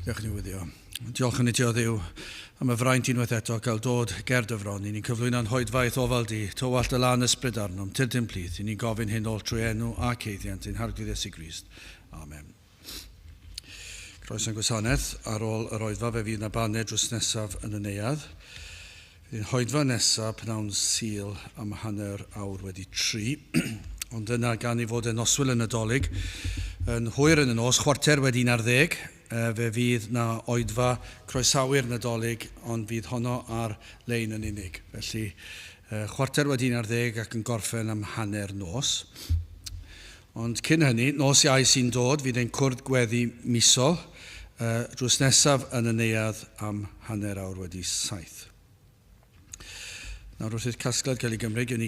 Dewch ni wyddio. Diolch yn i ti o Dduw am y fraint unwaith eto cael dod ger dy fron. I ni'n cyflwyno'n hoedfaeth ofal di, tywallt y lan ysbryd arnom, tyrd yn plith. I ni'n gofyn hyn oll trwy enw ac heiddiant ein Harglwydd Iesu Grist. Amen. Croeso i'n gwasanaeth. Ar ôl yr oedfa fe fydd na baned drws nesaf yn y neuadd. Fydd ein hoedfa nesaf pnawn Sul am 3:30. Ond yna gan ei fod yn noswyl y Nadolig, yn hwyr yn y nos, 11:15, fe fydd na oedfa croesawu'r Nadolig, ond fydd honno ar lein yn unig. Felly, 11:15 ac yn gorffen am hanner nos. Ond cyn hynny, nos Iau sy'n dod, fydd ein cwrdd gweddi misol, drws nesaf yn y neuadd am 7:30. Nawr wrth i'r casgliad gael ei gymryd, gewn ni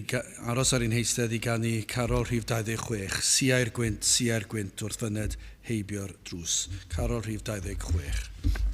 aros ar ein heistedd i ganu carol rhif 26, Siai'r gwynt, siai'r gwynt wrth fyned heibio'r drws. Carol rhif 26.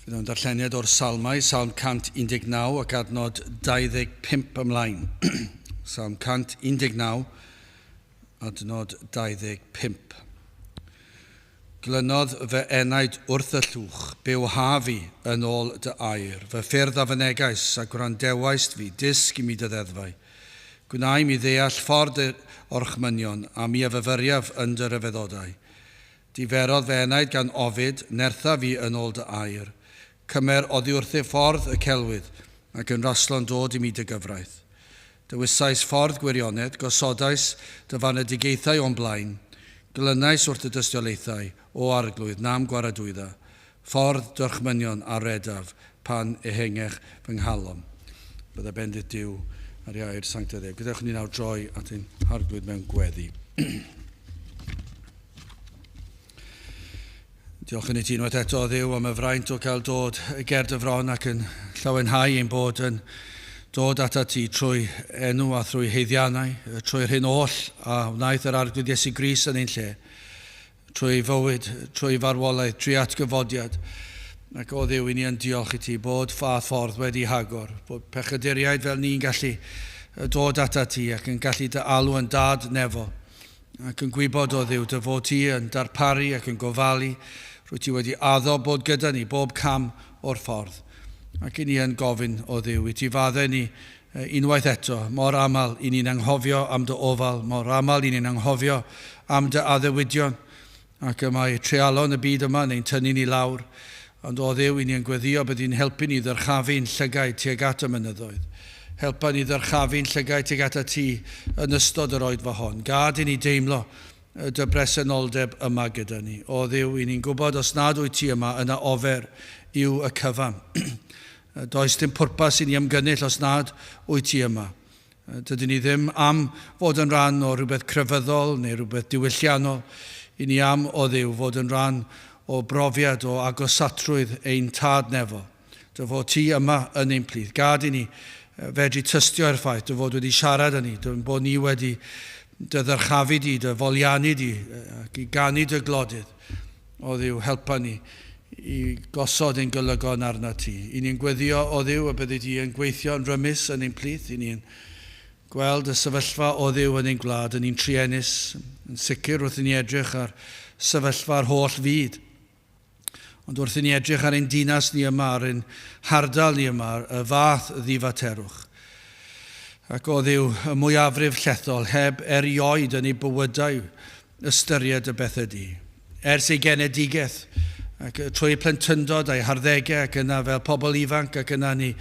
Fydd o'n darlleniad o'r Salmau, Salm 119 ac adnod 25 ymlaen. Salm 119, adnod 25. Glynodd fy enaid wrth y llwch, bywha fi yn ôl dy air. Fy ffyrdd a fynegais, a gwrandewaist fi, dysg i mi dy ddeddfau. Gwna i mi ddeall ffordd dy orchmynion, a mi a fyfyriaf yn dy ryfeddodau. Diferodd fy enaid gan ofid, nertha fi yn ôl dy air. Cymer oddi wrthyf ffordd y celwydd, ac yn raslon dod i mi dy gyfraith. Dewisais ffordd gwirionedd, gosodais dy farnedigaethau o'm blaen, glynais wrth dy dystiolaethau, o Arglwydd, na'm gwaradwydda. Ffordd dyrchmynion a redaf pan ehengech fy nghalon. Bydda bendith Duw ar ei air sanctaidd ef. Gadewch ni nawr droi at ein Harglwydd mewn gweddi. Diolch yn i ti unwaith eto, Dduw, am y fraint o cael dod ger dy fron ac yn llawenhau ein bod yn dod atat ti trwy enw a thrwy haeddiannau, trwy'r hyn oll a wnaeth yr Arglwydd Iesu Grist yn ein lle, trwy ei fywyd, trwy ei farwolaeth, trwy atgyfodiad. Ac o Dduw, i ni yn diolch i ti bod fath ffordd wedi hagor, bod pechaduriaid fel ni'n gallu dod atat ti ac yn gallu dy alw yn dad nefol. Ac yn gwybod, o Dduw, dy fod ti yn darparu ac yn gofalu, rwyt ti wedi addo bod gyda ni bob cam o'r ffordd. Ac i ni yn gofyn, o Dduw, i ti faddau ni unwaith eto, mor aml i ni'n anghofio am dy ofal, mor aml i ni'n anghofio am dy addewidion, ac y mae treialon y byd yma yn ein tynnu ni lawr. Ond o Dduw, i ni yn gweddio byddi'n helpu ni ddyrchafu'n llygaid tuag at y mynyddoedd. Helpa ni ddyrchafu'n llygaid tuag atat ti yn ystod yr oedfa hon. Gad i ni deimlo dy bresenoldeb yma gyda ni. O Dduw, i ni'n gwybod os nad wyt ti yma, yna ofer yw y cyfan. Does dim pwrpas i ni ymgynnull os nad wyt ti yma. Dydyn ni ddim am fod yn rhan o rhywbeth crefyddol neu rhywbeth diwylliannol. I ni am, o Dduw, fod yn rhan o brofiad o agosatrwydd ein Tad nefol. Dy fod ti yma yn ein plith. Gad i ni fedru tystio i'r ffaith dy fod wedi siarad â ni, dy bod ni wedi dy ddyrchafu di, dy foliannu di, ac i ganu dy glodydd. O Dduw, helpa ni i gosod ein golygon arnat ti. I ni'n gweddio, o Dduw, y byddi di yn gweithio yn rymus yn ein plith. I ni'n gweld y sefyllfa, o Dduw, yn ein gwlad, yn un truenus, yn sicr wrth i ni edrych ar sefyllfa'r holl fyd. Ond wrth i ni edrych ar ein dinas ni yma, ar ein hardal ni yma, y fath ddifaterwch. Ac o Dduw, y mwyafrif llethol heb erioed yn eu bywydau ystyried y bethau di. Ers ei genedigaeth, ac trwy ei plentyndod a'i harddegau ac yna fel pobl ifanc ac yna yn ei,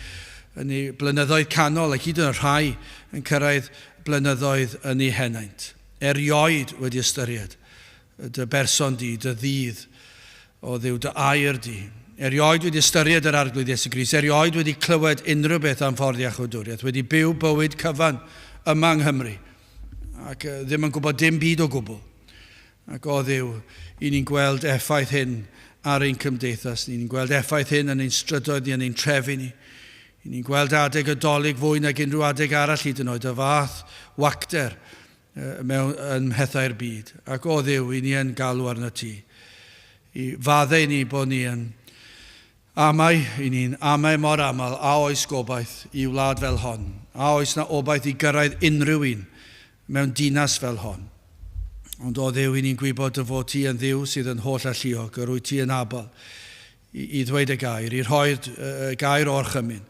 yn ei blynyddoedd canol ac hyd yn oed rhai yn cyrraedd blynyddoedd yn ei henaint. Erioed wedi ystyried dy berson di, dy ddydd, o Dduw, dy air di. Erioed wedi ystyried yr Arglwydd Iesu Grist, erioed wedi clywed unrhyw beth am ffordd iachawdwriaeth, wedi byw bywyd cyfan yma yng Nghymru, ac ddim yn gwybod dim byd o gwbl. Ac o Dduw, i ni'n gweld effaith hyn ar ein cymdeithas ni, ni'n gweld effaith hyn yn ein strydoedd ni, yn ein trefi ni. I ni'n gweld adeg y Dolig fwy nag unrhyw adeg arall hyd yn oed, y fath wacter mewn, yn mhethau'r byd. Ac o Dduw, i ni yn galw arno ti. I faddau ni bod ni yn amau, i ni'n amau mor aml, a oes gobaith i wlad fel hon? A oes na obaith i gyrraedd unrhyw un mewn dinas fel hon? Ond o Dduw, i ni'n gwybod dy fod ti yn Dduw sydd yn holl alluog, yr wyt ti yn abl i, i ddweud y gair, i rhoi'r y gair o orchymyn.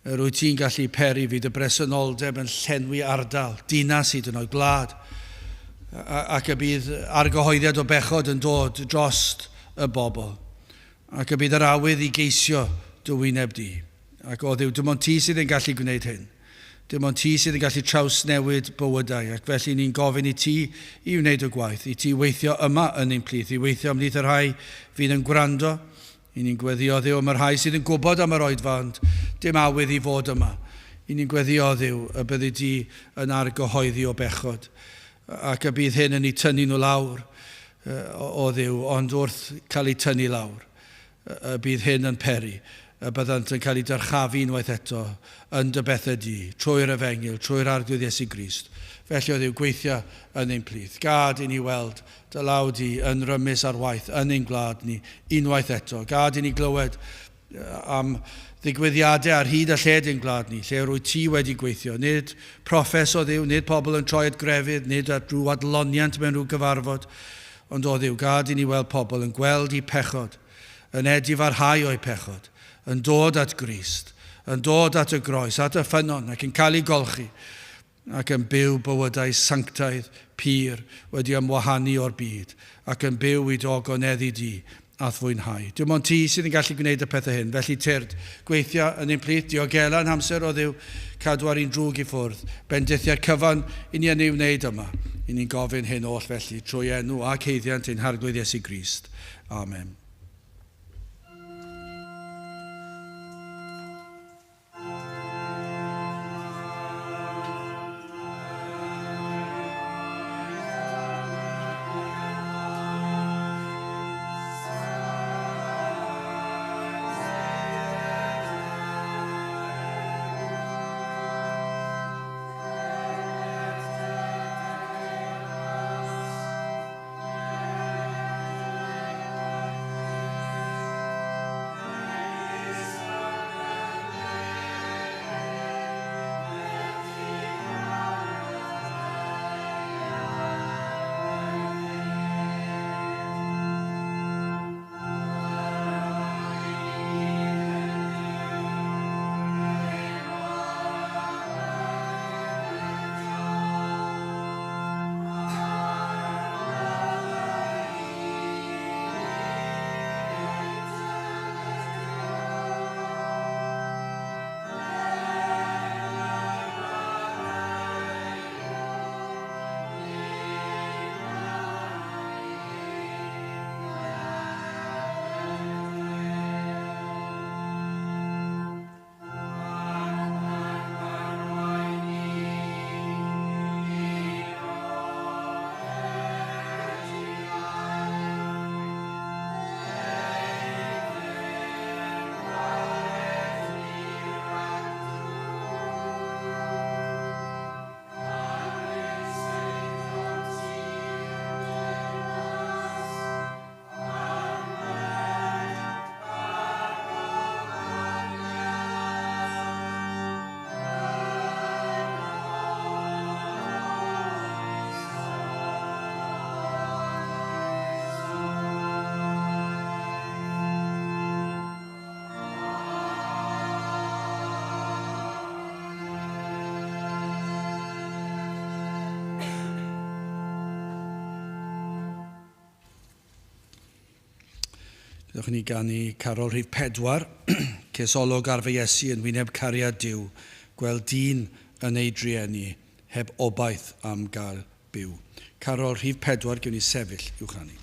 Yr wyt ti'n gallu peri fyd y bresenoldeb yn llenwi ardal, dinas hyd yn oed, gwlad, ac y bydd argyhoeddiad o bechod yn dod drost y bobl, ac y bydd yr awydd i geisio dy wyneb di. Ac o Dduw, dim ond ti sydd yn gallu gwneud hyn. Dim ond ti sydd yn gallu trawsnewid bywydau, ac felly ni'n gofyn i ti i wneud y gwaith, i ti weithio yma yn ein plith, i weithio ymhlith y rhai fydd yn gwrando. I ni'n gweddio, Dduw, am y rhai sydd yn gwybod am yr oedfa, ond dim awydd i fod yma. I ni'n gweddio, Dduw, y byddi di yn argyhoeddi o bechod, ac y bydd hyn yn eu tynnu nhw lawr, o Dduw, ond wrth cael eu tynnu lawr, y bydd hyn yn peri y byddant yn cael eu dyrchafu unwaith eto yn dy bethau di, trwy'r Efengyl, trwy'r Arglwydd Iesu Grist. Felly, o Dduw, gweithia yn ein plith. Gad i ni weld dy law di yn rymus ar waith yn ein gwlad ni unwaith eto. Gad i ni glywed am ddigwyddiadau ar hyd a lled ein gwlad ni, lle rwyt ti wedi gweithio. Nid proffes o Dduw, nid pobl yn troi at grefydd, nid at rhyw adloniant mewn rhyw gyfarfod, Ond o Dduw, gad i ni weld pobl yn gweld eu pechod, yn edifarhau o'u pechod, yn dod at Grist, yn dod at y groes, at y ffynnon, ac yn cael eu golchi, ac yn byw bywydau sanctaidd, pur, wedi ymwahanu o'r byd, ac yn byw i dy ogoneddu di a'th fwynhau. Dim ond ti sydd yn gallu gwneud y pethau hyn. Felly tyrd, gweithio yn ein plith, diogela'n hamser o Dduw, cadw ar un drwg i ffwrdd, bendithiau'r cyfan i ni yn ei wneud yma. I ni'n gofyn hyn oll felly, trwy enw ac haeddiant ein Harglwydd Iesu Grist. Amen. Dewch ni ganu carol rhif 4, Ces olwg ar fy Iesu yn wyneb cariad Duw, gweld dyn yn ei drueni, heb obaith am gael byw. Carol rhif 4, gewn ni sefyll i'w chanu.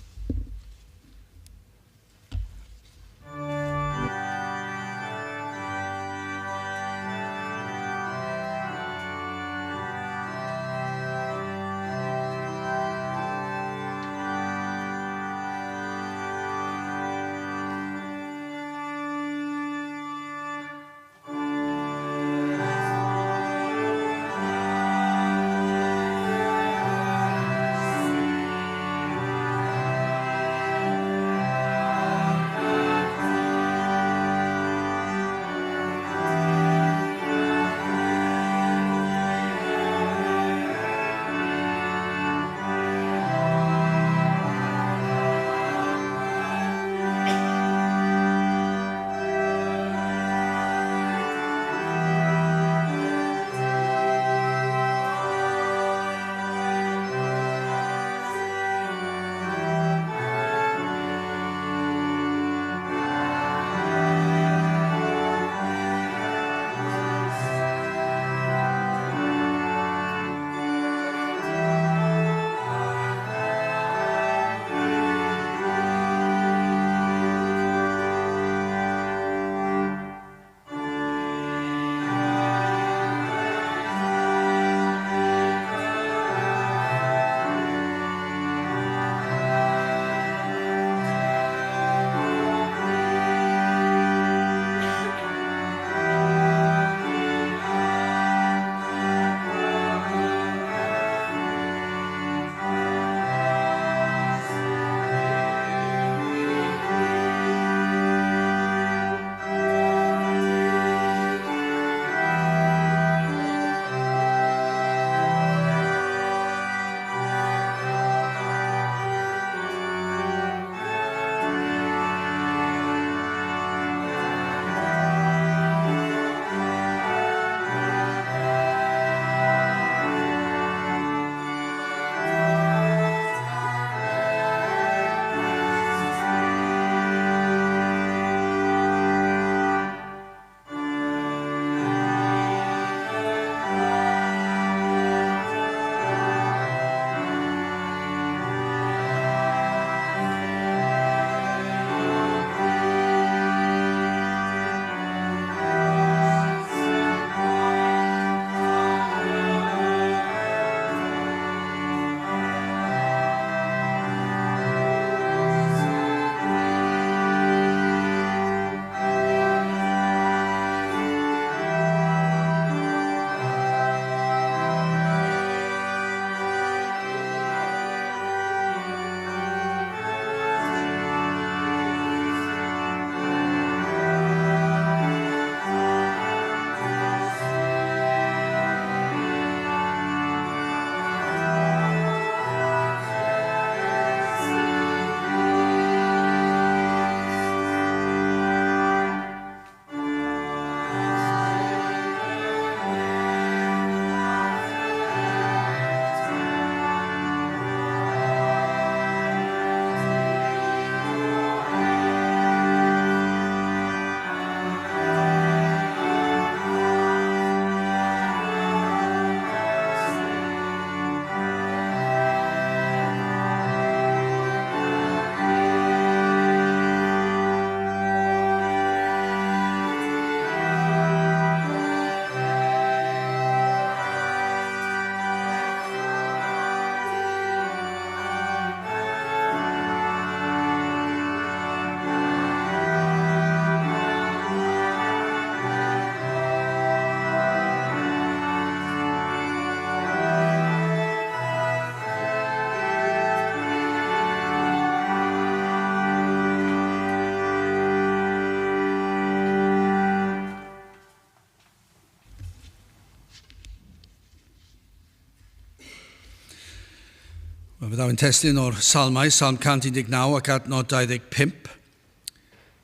Wel, byddaf yn testun o'r Salmau, Salm 119 ac adnod 25.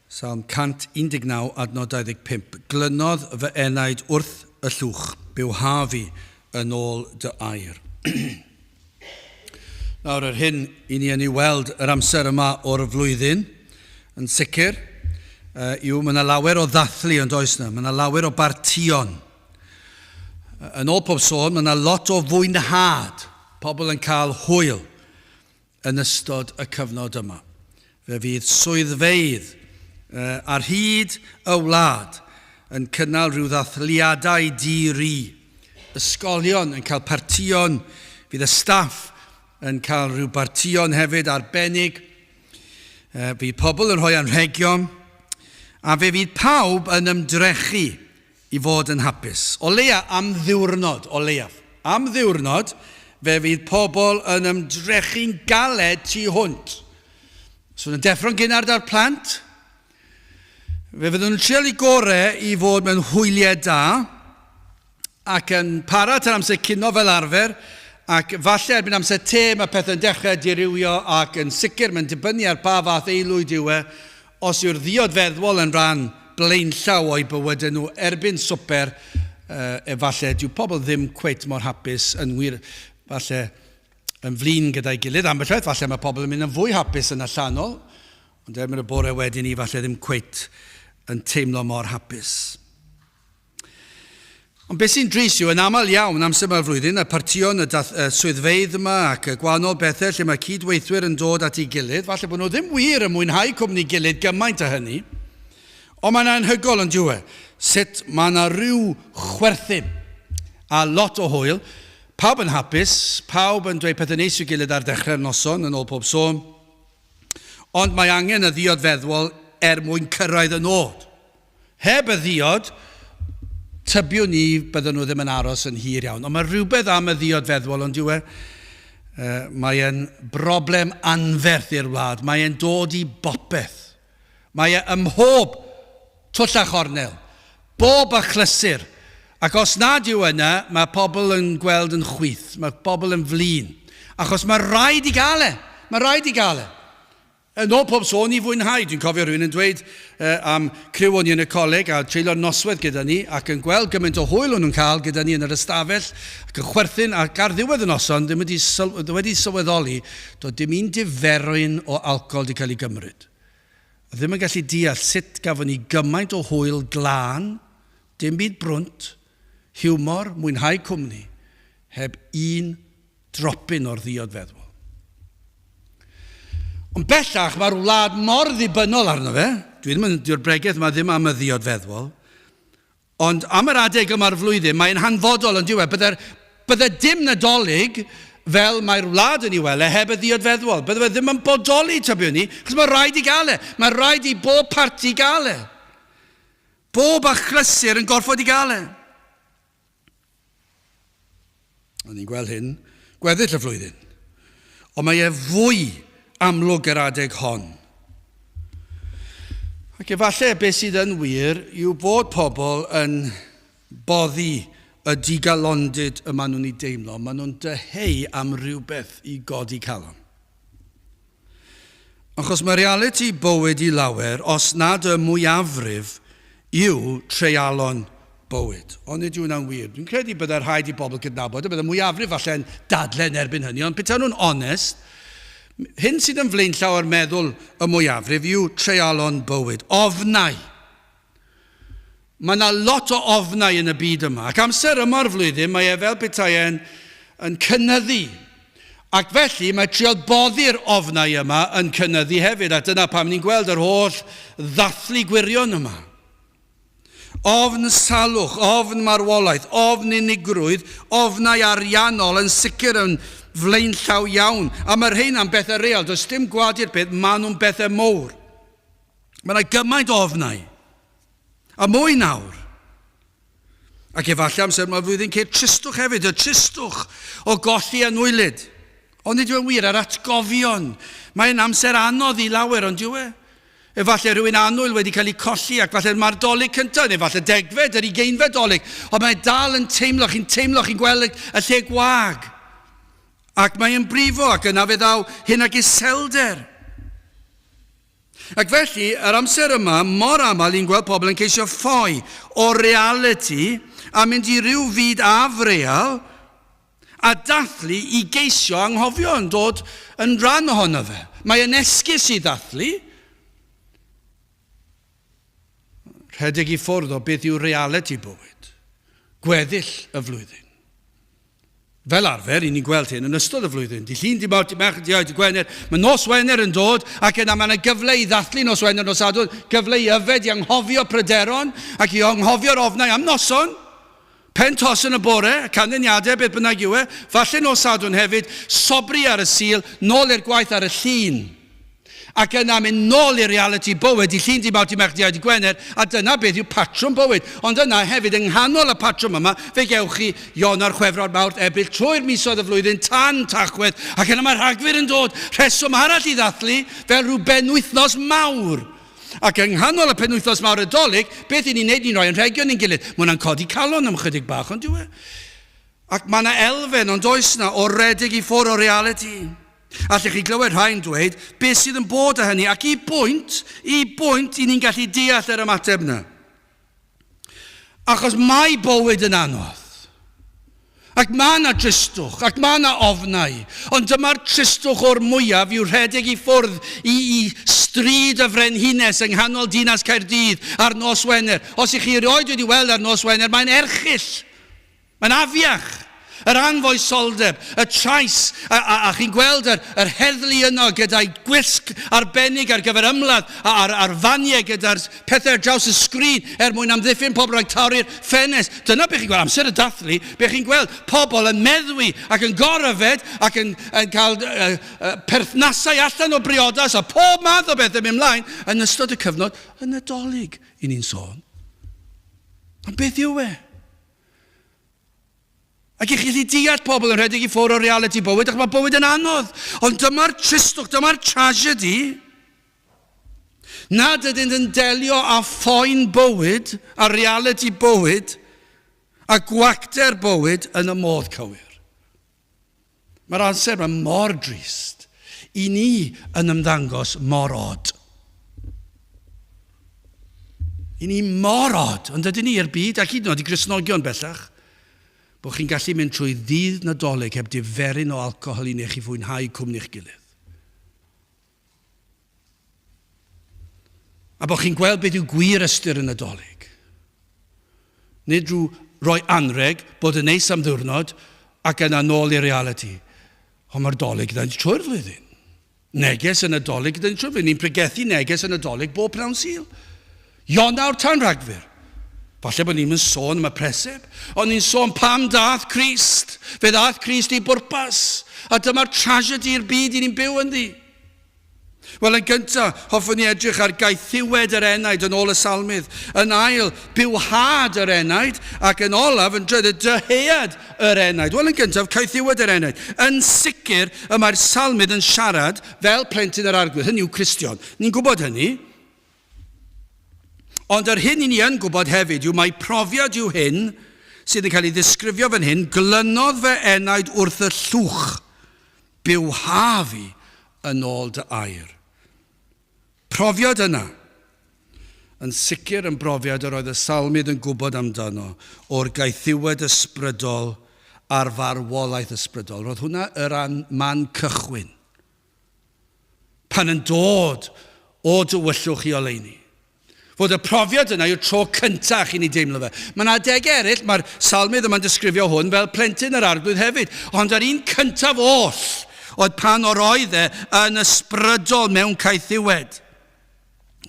Salm 119, adnod 25. Glynodd fy enaid wrth y llwch, bywha fi yn ôl dy air. Nawr, yr hyn i ni yn ei weld yr amser yma o'r flwyddyn, yn sicr, yw mae yna lawer o ddathlu yn does yna, mae yna lawer o bartïon. Yn ôl pob sôn, mae yna lot o fwynhad, pobl yn cael hwyl yn ystod y cyfnod yma. Fe fydd swyddfeydd ar hyd y wlad yn cynnal rhyw ddathliadau di-ri. Ysgolion yn cael partïon, fydd y staff yn cael rhyw bartïon hefyd arbennig. Fydd pobl yn rhoi anrhegion, a fe fydd pawb yn ymdrechu i fod yn hapus. O leia am ddiwrnod, o leiaf. Am ddiwrnod, fe fydd pobl yn ymdrechu'n galed tu hwnt. Os nhw'n deffro'n gynnar da'r plant, fe fyddwn nhw'n trial i gore i fod mewn hwyliau da, ac yn para tan amser cino fel arfer, ac falle erbyn amser te mae pethau'n dechrau dirywio ac yn sicr mae'n dibynnu ar pa fath aelwyd yw e, Os yw'r ddiod feddwol yn rhan blaenllaw o'u bywydau nhw erbyn swper, efallai dyw pobl ddim cweit mor hapus, yn wir, falle yn flin gyda'i gilydd ambell waith, falle mae pobl yn mynd yn fwy hapus yn allanol, ond erbyn y bore wedyn ni falle ddim cweit yn teimlo mor hapus. Ond beth sy'n drist yw, yn aml iawn, amser mae'r flwyddyn, y partïon, y, dath, y swyddfeydd yma ac y gwahanol bethau lle mae cydweithwyr yn dod at ei gilydd, falle bod nhw ddim wir yn mwynhau cwmni gilydd gymaint â hynny, ond mae'n anhygol yn diwe, sut mae yna rhyw chwerthin a lot o hwyl, pawb yn hapus, pawb yn dweud pethau neis i'w gilydd ar ddechrau'r noson, yn ôl pob sôn, ond mae angen y ddiod feddwol er mwyn cyrraedd y nod. Heb y ddiod, tybiwn i bydden nhw ddim yn aros yn hir iawn. Ond mae rhywbeth am y ddiod feddwol, ond yw e? Mae e'n broblem anferth i'r wlad. Mae e'n dod i bopeth. Mae e ym mhob twll a chornel, bob achlysur. Ac os nad yw yna, mae pobl yn gweld yn chwith, mae pobl yn flin. Achos mae rhaid i gael e. Mae rhaid i gael e. Yn ôl pob sôn i fwynhau. Dwi'n cofio rhywun yn dweud am criw o'n i yn y coleg a treulio'r noswaith gyda ni ac yn gweld gymaint o hwyl o'n nhw'n cael gyda ni yn yr ystafell ac yn chwerthin ac ar ddiwedd y noson ddim wedi, syl wedi sylweddoli doedd dim un diferyn o alcohol wedi cael ei gymryd. A ddim yn gallu deall sut gafon ni gymaint o hwyl glân, dim byd brwnt, hiwmor, mwynhau cwmni, heb un dropyn o'r ddiod feddwol. Ond bellach mae'r wlad mor ddibynnol arno fe. Dwi ddim yn, dyw'r bregeth yma ddim am y ddiod feddwol. Ond am yr adeg yma'r flwyddyn, mae'n hanfodol yn diwedd. Bydde, bydde dim Nadolig fel mae'r wlad yn ei wele heb y ddiod feddwol. Bydde fe ddim yn bodoli, tybiwn ni, achos mae rhaid i gael e. Mae rhaid i bob parti gael e. Bob achlysur yn gorfod i gael e. O'n ni'n gweld hyn gweddill y flwyddyn. Ond mae e fwy amlwg yr adeg hon. Ac efallai beth sydd yn wir yw bod pobl yn boddi y digalondid y maen nhw'n ei deimlo. Maen nhw'n dyheu am rhywbeth i godi calon. Achos mae realiti bywyd i lawer, os nad y mwyafrif, yw treialon bywyd. Ond nid yw hwnna'n wir. Dwi'n credu byddai rhaid i bobl gydnabod y byddai mwyafrif falle'n dadlau yn erbyn hynny, ond petai nhw'n onest, hyn sydd yn flaenllaw ar meddwl y mwyafrif yw treialon bywyd, ofnau. Mae yna lot o ofnau yn y byd yma, ac amser yma'r flwyddyn mae e fel petai e'n yn cynyddu. Ac felly mae trial boddi'r ofnau yma yn cynyddu hefyd, a dyna pam ni'n gweld yr holl ddathlu gwirion yma. Ofn salwch, ofn marwolaeth, ofn unigrwydd, ofnau ariannol yn sicr yn flaenllaw iawn. A mae'r rheina'n bethau real, does dim gwadu'r peth, maen nhw'n bethau mowr. Mae yna gymaint o ofnau. A mwy nawr. Ac efallai amser mae'r flwyddyn ceir tristwch hefyd, y tristwch o golli anwylyd. Ond nid yw'n wir, yr atgofion. Mae'n amser anodd i lawer, ond yw e? Efallai rhywun annwyl wedi cael ei colli ac falle mae'r dolyg cyntaf, neu falle degfed, yr ugeinfed dolyg, ond mae dal yn teimlo, chi'n teimlo, chi'n gweld y lle gwag. Ac mae'n brifo ac yna fe ddaw hyn ag iselder. Ac felly, yr amser yma, mor aml i'n gweld pobl yn ceisio ffoi o realiti a mynd i ryw fyd afreal a dathlu i geisio anghofio yn dod yn rhan ohono fe. Mae yn esgus i ddathlu. Rhedeg i ffwrdd o beth yw realiti bywyd. Gweddill y flwyddyn. Fel arfer, i ni'n gweld hyn yn ystod y flwyddyn. Di Llun, di Mawrth, di Mercher, di Iau, di Gwener. Mae nos Wener yn dod, ac yna mae yna gyfle i ddathlu nos Wener, nos Sadwrn, gyfle i yfed, i anghofio pryderon, ac i anghofio'r ofnau am noson. Pen tos yn y bore, canlyniadau, beth bynnag yw e. Falle nos Sadwrn hefyd, sobri ar y Sul, nôl i'r gwaith ar y Llun. Ac yna mynd nôl i realiti bywyd, di Llun, di Mawrth, di Mercher, di Iau, di Gwener, a dyna beth yw patrwm bywyd. Ond yna hefyd, yng nghanol y patrwm yma, fe gewch chi Ionawr, Chwefror, Mawrth, Ebrill, trwy'r misoedd y flwyddyn, tan Tachwedd, ac yna mae Rhagfyr yn dod, rheswm arall i ddathlu, fel rhyw benwythnos mawr. Ac yng nghanol y penwythnos mawr y Dolig, beth y'n ni'n neud? Ni'n rhoi anrhegion i'n gilydd. Mae hwnna'n codi calon am ychydig bach, ond dyw e? Ac mae yna elfen, ond oes yna, o redeg i ffwrdd o realiti. Allech chi glywed rhai'n dweud, beth sydd yn bod â hynny? Ac i bwynt, i bwynt, i ni'n gallu deall yr ymateb yna. Achos mae bywyd yn anodd. Ac mae yna dristwch, ac mae yna ofnau. Ond dyma'r tristwch o'r mwyaf yw rhedeg i ffwrdd i, i stryd y Frenhines yng nghanol dinas Caerdydd ar nos Wener. Os ych chi erioed wedi weld ar nos Wener, mae'n erchyll. Mae'n afiach. Yr anfoesoldeb, y trais, a, a, a chi'n gweld yr, yr heddlu yno gyda'i gwisg arbennig ar gyfer ymladd, a'r, a'r faniau gyda'r pethau ar draws y sgrin er mwyn amddiffyn pobl rhag torri'r ffenest. Dyna beth chi'n gweld, amser y dathlu, beth chi'n gweld, pobl yn meddwi ac yn goryfed ac yn, yn cael uh, uh, perthnasau allan o briodas a pob math o bethau mynd mlaen yn ystod y cyfnod y Nadolig, i ni'n sôn. Ond beth yw e? Ac i chi allu deall pobl yn rhedeg i ffwrdd o realiti bywyd, ac mae bywyd yn anodd. Ond dyma'r tristwch, dyma'r tragedy. Nad ydynt yn delio â phoen bywyd, a realiti bywyd, a gwacter bywyd yn y modd cywir. Mae'r amser yma mor drist i ni yn ymddangos mor od. I ni mor od, ond ydyn ni i'r byd ac hyd yn oed i Gristnogion bellach, bod chi'n gallu mynd trwy ddydd Nadolig heb diferyn o alcohol i neu chi fwynhau cwmni'ch gilydd. A bod chi'n gweld beth yw gwir ystyr y Nadolig. Nid rhyw roi anrheg, bod yn neis am ddiwrnod, ac yna nôl i'r realiti. Ond mae'r Dolig gyda ni trwy'r flwyddyn. Neges y Nadolig gyda ni trwy'r flwyddyn. Ni'n pregethu neges y Nadolig bob pnawn Sul. Ionawr tan Rhagfyr. Falle bod ni'n sôn am y preseb, ond ni'n sôn pam dath Crist. Fe ddath Crist i bwrpas. A dyma'r tragedy i'r byd i ni'n byw ynddi. Wel, yn gyntaf, hoffwn i edrych ar gaethiwed yr enaid yn ôl y salmydd. Yn ail, bywhad yr enaid, ac yn olaf, yn drydydd, dyhead yr enaid. Wel, yn gyntaf, caethiwed yr enaid. Yn sicr, y mae'r salmydd yn siarad fel plentyn yr arglwydd, hynny yw Cristion. Ni'n gwybod hynny. Ond yr hyn i ni yn gwybod hefyd yw mai profiad yw hyn sydd yn cael ei ddisgrifio fan hyn, glynodd fy enaid wrth y llwch, bywha fi yn ôl dy air. Profiad yna, yn sicr yn brofiad yr oedd y salmydd yn gwybod amdano, o'r gaethiwed ysbrydol a'r farwolaeth ysbrydol. Roedd hwnna yr man cychwyn. Pan yn dod o dywyllwch i oleuni. Fod y profiad yna yw'r tro cyntaf i ni deimlo fe. Mae yna adegau eraill, mae'r salmydd yma'n disgrifio hwn fel plentyn yr arglwydd hefyd. Ond yr un cyntaf oll oedd pan o'r oedd e yn ysbrydol mewn caethiwed.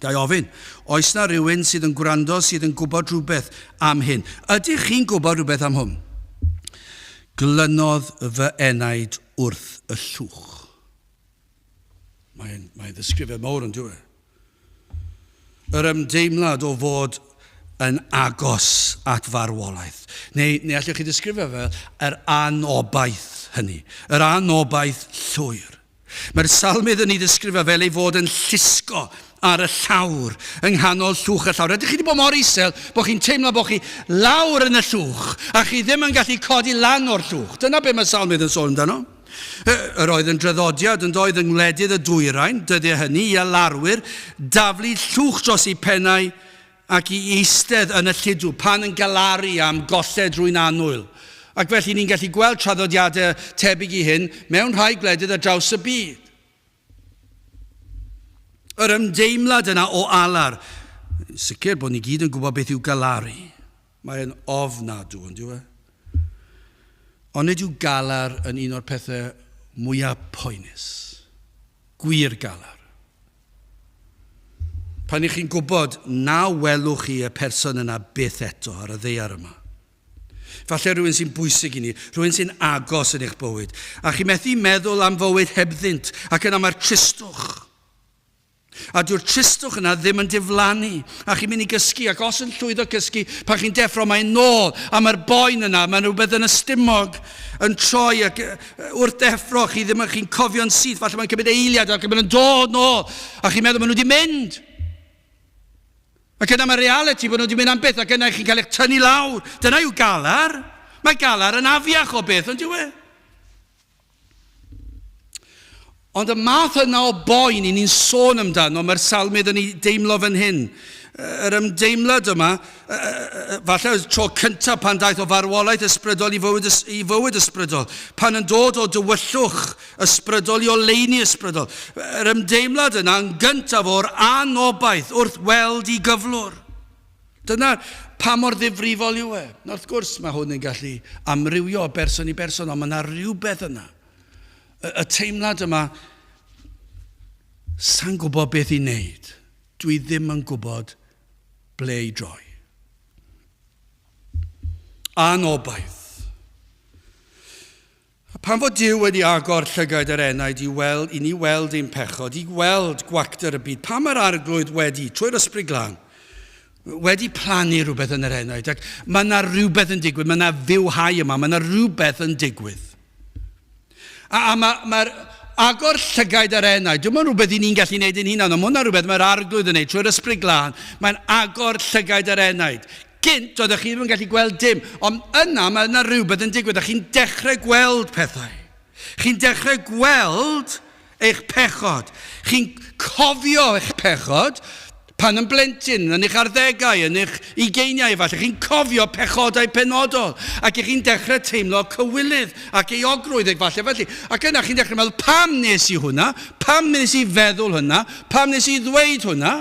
Ga i ofyn, oes na rhywun sydd yn gwrando sydd yn gwybod rhywbeth am hyn? Ydych chi'n gwybod rhywbeth am hwn? Glynodd fy enaid wrth y llwch. Mae'n mae ddisgrifiad mawr yn dwi. Yr ymdeimlad o fod yn agos at farwolaeth. Neu, neu allwch chi ddisgrifio fel yr anobaith hynny. Yr anobaith llwyr. Mae'r salmydd yn ei ddisgrifio fel ei fod yn llusgo ar y llawr, yng nghanol llwch y llawr. Ydych chi wedi bod mor isel bod chi'n teimlo bod chi lawr yn y llwch a chi ddim yn gallu codi lan o'r llwch? Dyna be mae salmydd yn sôn amdano. Yr oedd yn draddodiad yn doedd yng ngwledydd y dwyrain, dyddiau hynny, i alarwyr daflu llwch dros eu pennau ac i eistedd yn y lludw pan yn galaru am golled rwy'n annwyl. Ac felly ni'n gallu gweld traddodiadau tebyg i hyn mewn rhai gwledydd ar draws y byd. Yr ymdeimlad yna o alar. Sicr bod ni gyd yn gwybod beth yw galaru. Mae'n ofnadw, ond yw e? Ond nid yw galar yn un o'r pethau mwyaf poenus. Gwir galar. Pan ych chi'n gwybod na welwch chi y person yna byth eto ar y ddaear yma. Falle rhywun sy'n bwysig i ni, rhywun sy'n agos yn eich bywyd, a chi methu meddwl am fywyd hebddynt, ac yna mae'r tristwch. A dyw'r tristwch yna ddim yn diflannu, a chi'n mynd i gysgu, ac os yn llwyddo cysgu, pan chi'n deffro mae'n nôl, a mae'r boen yna, mae'n rhywbeth yn y stumog yn troi, ac wrth deffro chi ddim yn chi'n cofio'n syth, falle mae'n cymryd eiliad, ac mae'n dod nôl, a chi'n meddwl maen nhw wedi mynd. Ac yna mae realiti bod nhw wedi mynd am byth ac yna chi'n cael eich tynnu lawr. Dyna yw galar. Mae galar yn afiach o beth, ond yw e? Ond y math yna o boen i ni'n sôn amdano, mae'r salmydd yn ei deimlo fan hyn. Yr ymdeimlad yma, falle y tro cyntaf pan daeth o farwolaeth ysbrydol i fywyd, i fywyd ysbrydol, pan yn dod o dywyllwch ysbrydol i oleuni ysbrydol. Yr ymdeimlad yna yn gyntaf o'r anobaith wrth weld i gyflwr. Dyna pa mor ddifrifol yw e. Na, wrth gwrs, mae hwn yn gallu amrywio o berson i berson, ond mae yna rhywbeth yna. Y, y teimlad yma, sa'n gwybod beth i wneud. Dwi ddim yn gwybod ble i droi. Anobaith. A pan fod Duw wedi agor llygaid yr enaid i weld, i ni weld ein pechod, i weld gwacter y byd, pam mae'r Arglwydd wedi, trwy'r Ysbryd Glân, wedi plannu rhywbeth yn yr enaid, ac mae yna rhywbeth yn digwydd, mae yna fywhau yma, mae yna rhywbeth yn digwydd. A, a mae'r ma agor llygaid yr enaid, dwi'n rhywbeth i ni'n gallu gwneud yn hunan, ond mae hwnna rhywbeth mae'r Arglwydd yn gwneud trwy'r Ysbryd Glân, mae'n agor llygaid yr enaid. Gynt, oeddech chi ddim yn gallu gweld dim, ond yna mae yna rhywbeth yn digwydd a chi'n dechrau gweld pethau. Chi'n dechrau gweld eich pechod. Chi'n cofio eich pechod pan yn blentyn, yn eich arddegau, yn eich ugeiniau efallai. Chi'n cofio pechodau penodol ac ych chi'n dechrau teimlo cywilydd ac euogrwydd efallai felly. Ac yna chi'n dechrau meddwl, pam nes i hwnna? Pam nes i feddwl hwnna? Pam nes i ddweud hwnna?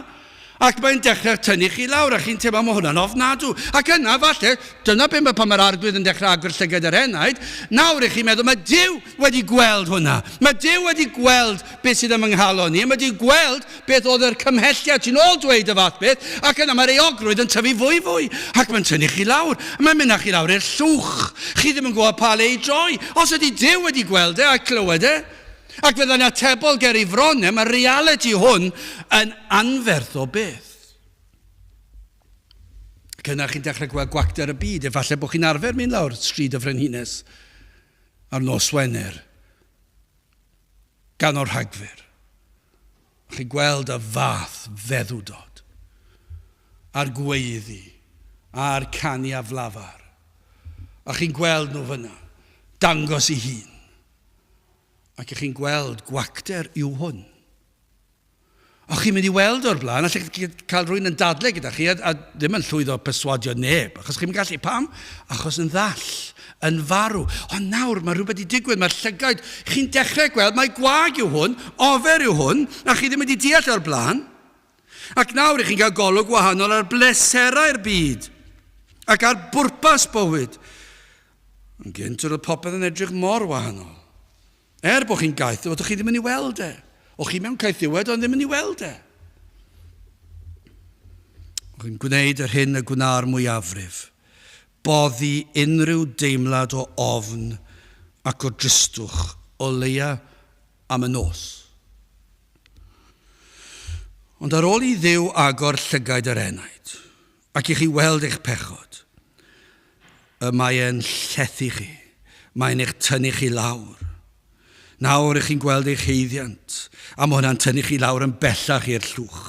Ac mae'n dechrau tynnu chi lawr, a chi'n teimlo, mae hwnna'n ofnadw. Ac yna, falle, dyna be mae pan mae'r Arglwydd yn dechrau agor llygad yr enaid, nawr i chi'n meddwl, mae Duw wedi gweld hwnna. Mae Duw wedi gweld beth sydd ym nghalon i, mae wedi gweld beth oedd yr cymhelliad sy'n ôl dweud y fath beth, ac yna mae'r euogrwydd yn tyfu fwy fwy, ac mae'n tynnu chi lawr. Mae'n mynd â chi lawr i'r llwch. Chi ddim yn gwybod pa le i droi. Os ydy Duw wedi gweld e a clywed e, Ac fydda'n atebol ger ei fron e, mae'r realiti hwn yn anferth o beth. Ac yna chi'n dechrau gweld gwacter y byd. Efallai bod chi'n arfer mynd lawr Stryd y Frenhines ar nos Wener, ganol Rhagfyr. Chi'n gweld y fath feddwdod, a'r gweiddi, a'r canu aflafar. A chi'n gweld nhw fyna, dangos i hun. Ac ych chi'n gweld gwacter yw hwn. A chi'n mynd i weld o'r blaen, allech chi cael rhywun yn dadle gyda chi a, a ddim yn llwyddo perswadio neb, achos chi'n gallu. Pam? Achos yn ddall, yn farw. Ond nawr mae rhywbeth wedi digwydd, mae'r llygaid, chi'n dechrau gweld mae gwag yw hwn, ofer yw hwn, a chi ddim wedi deall o'r blaen. Ac nawr ych chi'n cael golwg wahanol ar bleserau'r byd ac ar bwrpas bywyd. Yn gynt roedd popeth yn edrych mor wahanol. Er bod chi'n gaeth, oeddech chi ddim yn ei weld e. O'ch chi mewn caethiwed, ond ddim yn ei weld e. O'ch chi'n gwneud yr hyn y gwna'r mwyafrif. Boddi unrhyw deimlad o ofn ac o dristwch, o leia am y nos. Ond ar ôl i Dduw agor llygaid yr enaid, ac i chi weld eich pechod, y mae e'n llethu chi, mae'n eich tynnu chi lawr. Nawr ych chi'n gweld eich haeddiant, a mae hwnna'n tynnu chi lawr yn bellach i'r llwch.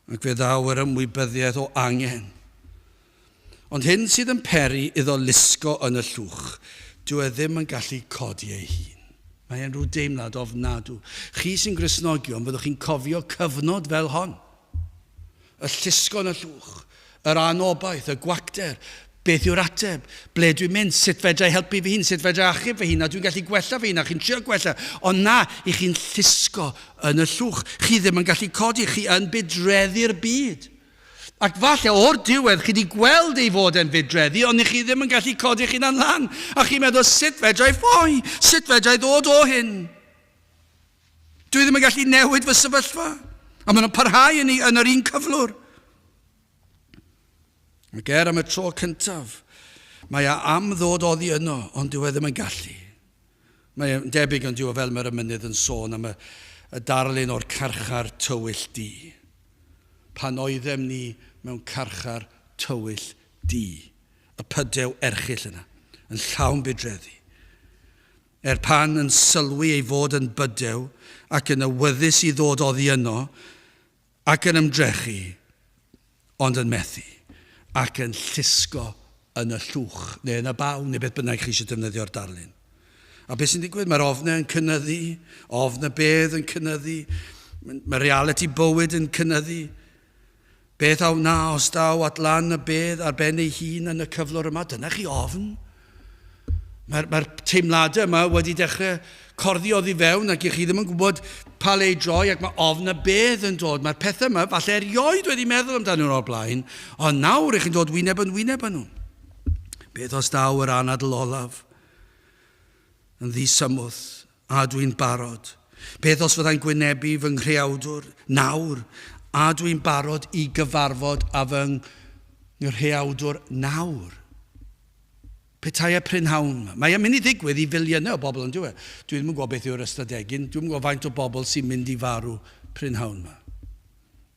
Ac fe ddaw yr ymwybyddiaeth o angen. Ond hyn sydd yn peri iddo lusgo yn y llwch, Dyw e ddim yn gallu codi ei hun. Mae e'n rhyw deimlad ofnadw. Chi sy'n Gristnogion, fyddwch chi'n cofio cyfnod fel hon. Y llusgo yn y llwch, yr anobaith, y gwacter, beth yw'r ateb, ble dwi'n mynd, sut fedra i helpu fy hun, sut fedra i achub fy hun, a dwi'n gallu gwella fy hun, a chi'n trio gwella, ond na, i chi'n llusgo yn y llwch. Chi ddim yn gallu codi, chi yn budreddu'r byd. Ac falle o'r diwedd chi wedi gweld ei fod e'n fudreddu, ond i chi ddim yn gallu codi eich hunan lan. A chi'n meddwl, sut fedra i ffoi? Sut fedra i ddod o hyn? Dwi ddim yn gallu newid fy sefyllfa. A maen nhw'n parhau yn, yn yr un cyflwr. Ac er am y tro cyntaf, mae e am ddod oddi yno, ond dyw e ddim yn gallu. Mae e'n debyg ond yw e fel mae'r emynydd yn sôn am y, y darlun o'r carchar tywyll du. Pan oeddem ni mewn carchar tywyll du, y pydew erchyll yna, yn llawn budreddi. Er pan yn sylwi ei fod yn bydew ac yn awyddus i ddod oddi yno, ac yn ymdrechu, ond yn methu, ac yn llusgo yn y llwch, neu yn y baw, neu beth bynnag chi eisiau defnyddio'r darlun. A beth sy'n digwydd? Mae'r ofnau yn cynyddu, ofn y bedd yn cynyddu, mae realiti bywyd yn cynyddu. Beth a wna os daw at lan y bedd ar ben ei hun yn y cyflwr yma? Dyna chi ofn. Mae'r mae teimladau yma wedi dechrau corddi oddi fewn ac i chi ddim yn gwybod pa le i droi ac mae ofn y bedd yn dod. Mae'r pethau yma falle erioed wedi meddwl amdanyn nhw o'r blaen, ond nawr i chi'n dod wyneb yn wyneb â nhw. Beth os daw yr anadl olaf yn ddisymwth a dwi'n barod? Beth os fyddai'n gwynebu fy nghreawdwr nawr a dwi'n barod i gyfarfod â fy nghreawdwr nawr? Petai y prynhawn 'ma. Mae e'n mynd i ddigwydd i filiynau o bobl yn dyw e? Dwi ddim yn gwybod beth yw'r ystadegyn, dwi'm yn gwybod faint o bobl sy'n mynd i farw prynhawn 'ma.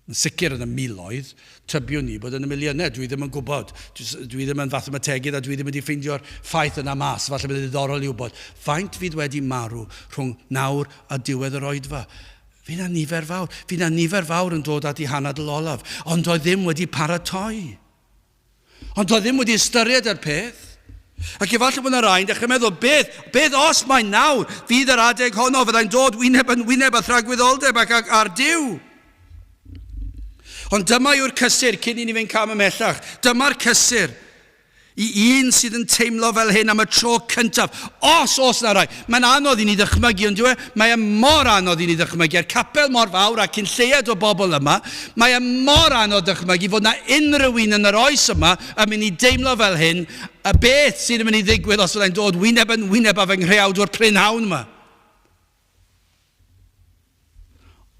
Yn sicr yn y miloedd, tybiwn i bod yn y miliynau, dwi ddim yn gwybod. Dwi ddim yn fathemategydd a dwi ddim wedi ffeindio'r ffaith yna mas, falle bydd yn ddiddorol i wybod faint fydd wedi marw rhwng nawr a diwedd yr oedfa. Fydd 'na nifer fawr, fydd 'na nifer fawr yn dod at eu hanadl olaf, ond doedd ddim wedi paratoi. Ond doedd ddim wedi ystyried yr peth. Ac efallai bod yna rai'n dechrau meddwl, beth, beth os mai nawr fydd yr adeg honno fyddai'n dod wyneb yn wyneb â thragwyddoldeb ac, ac â'r Duw? Ond dyma yw'r cysur cyn i ni fynd cam ymhellach. Dyma'r cysur i un sydd yn teimlo fel hyn am y tro cyntaf. Os oes na rai, mae'n anodd i ni ddychmygu, ond dyw e? Mae e mor anodd i ni ddychmygu, a'r capel mor fawr a cyn lleied o bobl yma, mae e mor anodd dychmygu fod na unrhyw un yn yr oes yma yn mynd i deimlo fel hyn, a beth sydd yn mynd i ddigwydd os fyddai'n dod wyneb yn wyneb â fy nghreawdwr prynhawn yma?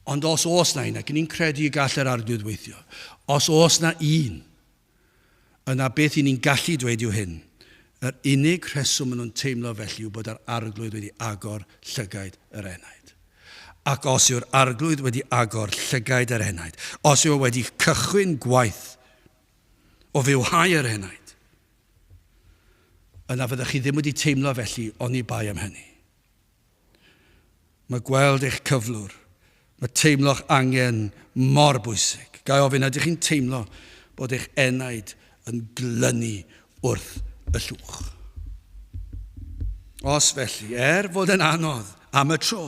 Ond os oes na un, ac ni'n credu y gall yr Arglwydd weithio, os oes na un, Yna beth i ni'n gallu dweud yw hyn, yr unig rheswm maen nhw'n teimlo felly yw bod yr Arglwydd wedi agor llygaid yr enaid. Ac os yw'r Arglwydd wedi agor llygaid yr enaid, os yw e wedi cychwyn gwaith o fywhau yr enaid, yna fyddech chi ddim wedi teimlo felly oni bai am hynny. Mae gweld eich cyflwr, mae teimlo'ch angen mor bwysig. Ga i ofyn, ydych chi'n teimlo bod eich enaid yn glynu wrth y llwch? Os felly, er fod yn anodd am y tro,